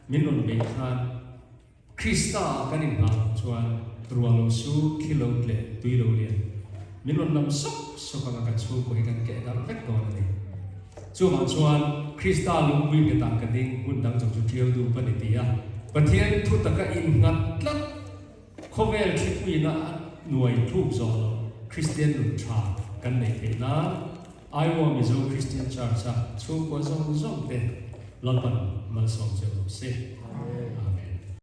Min rawn beih khan Krista ah kan inhah loh chuan ruah lo su, khi lo tleh, tui lo lian. Min rawn lam sawk sawk anga kan chhungkaw hi kan keh darh vek dawn a ni. Chuvang chuan Krista lungpui nghetah ka ding hun dang zawng chu ṭiau dup a ni ti a, Pathian thu taka innghat tlat khawvel thlipuina a nuai tluk zawh loh Kristian nun ṭha kan neih theih nan Iowa Mizo Christian Church-a chhungkua zawng zawng te. Lalpan malsawm che rawh se.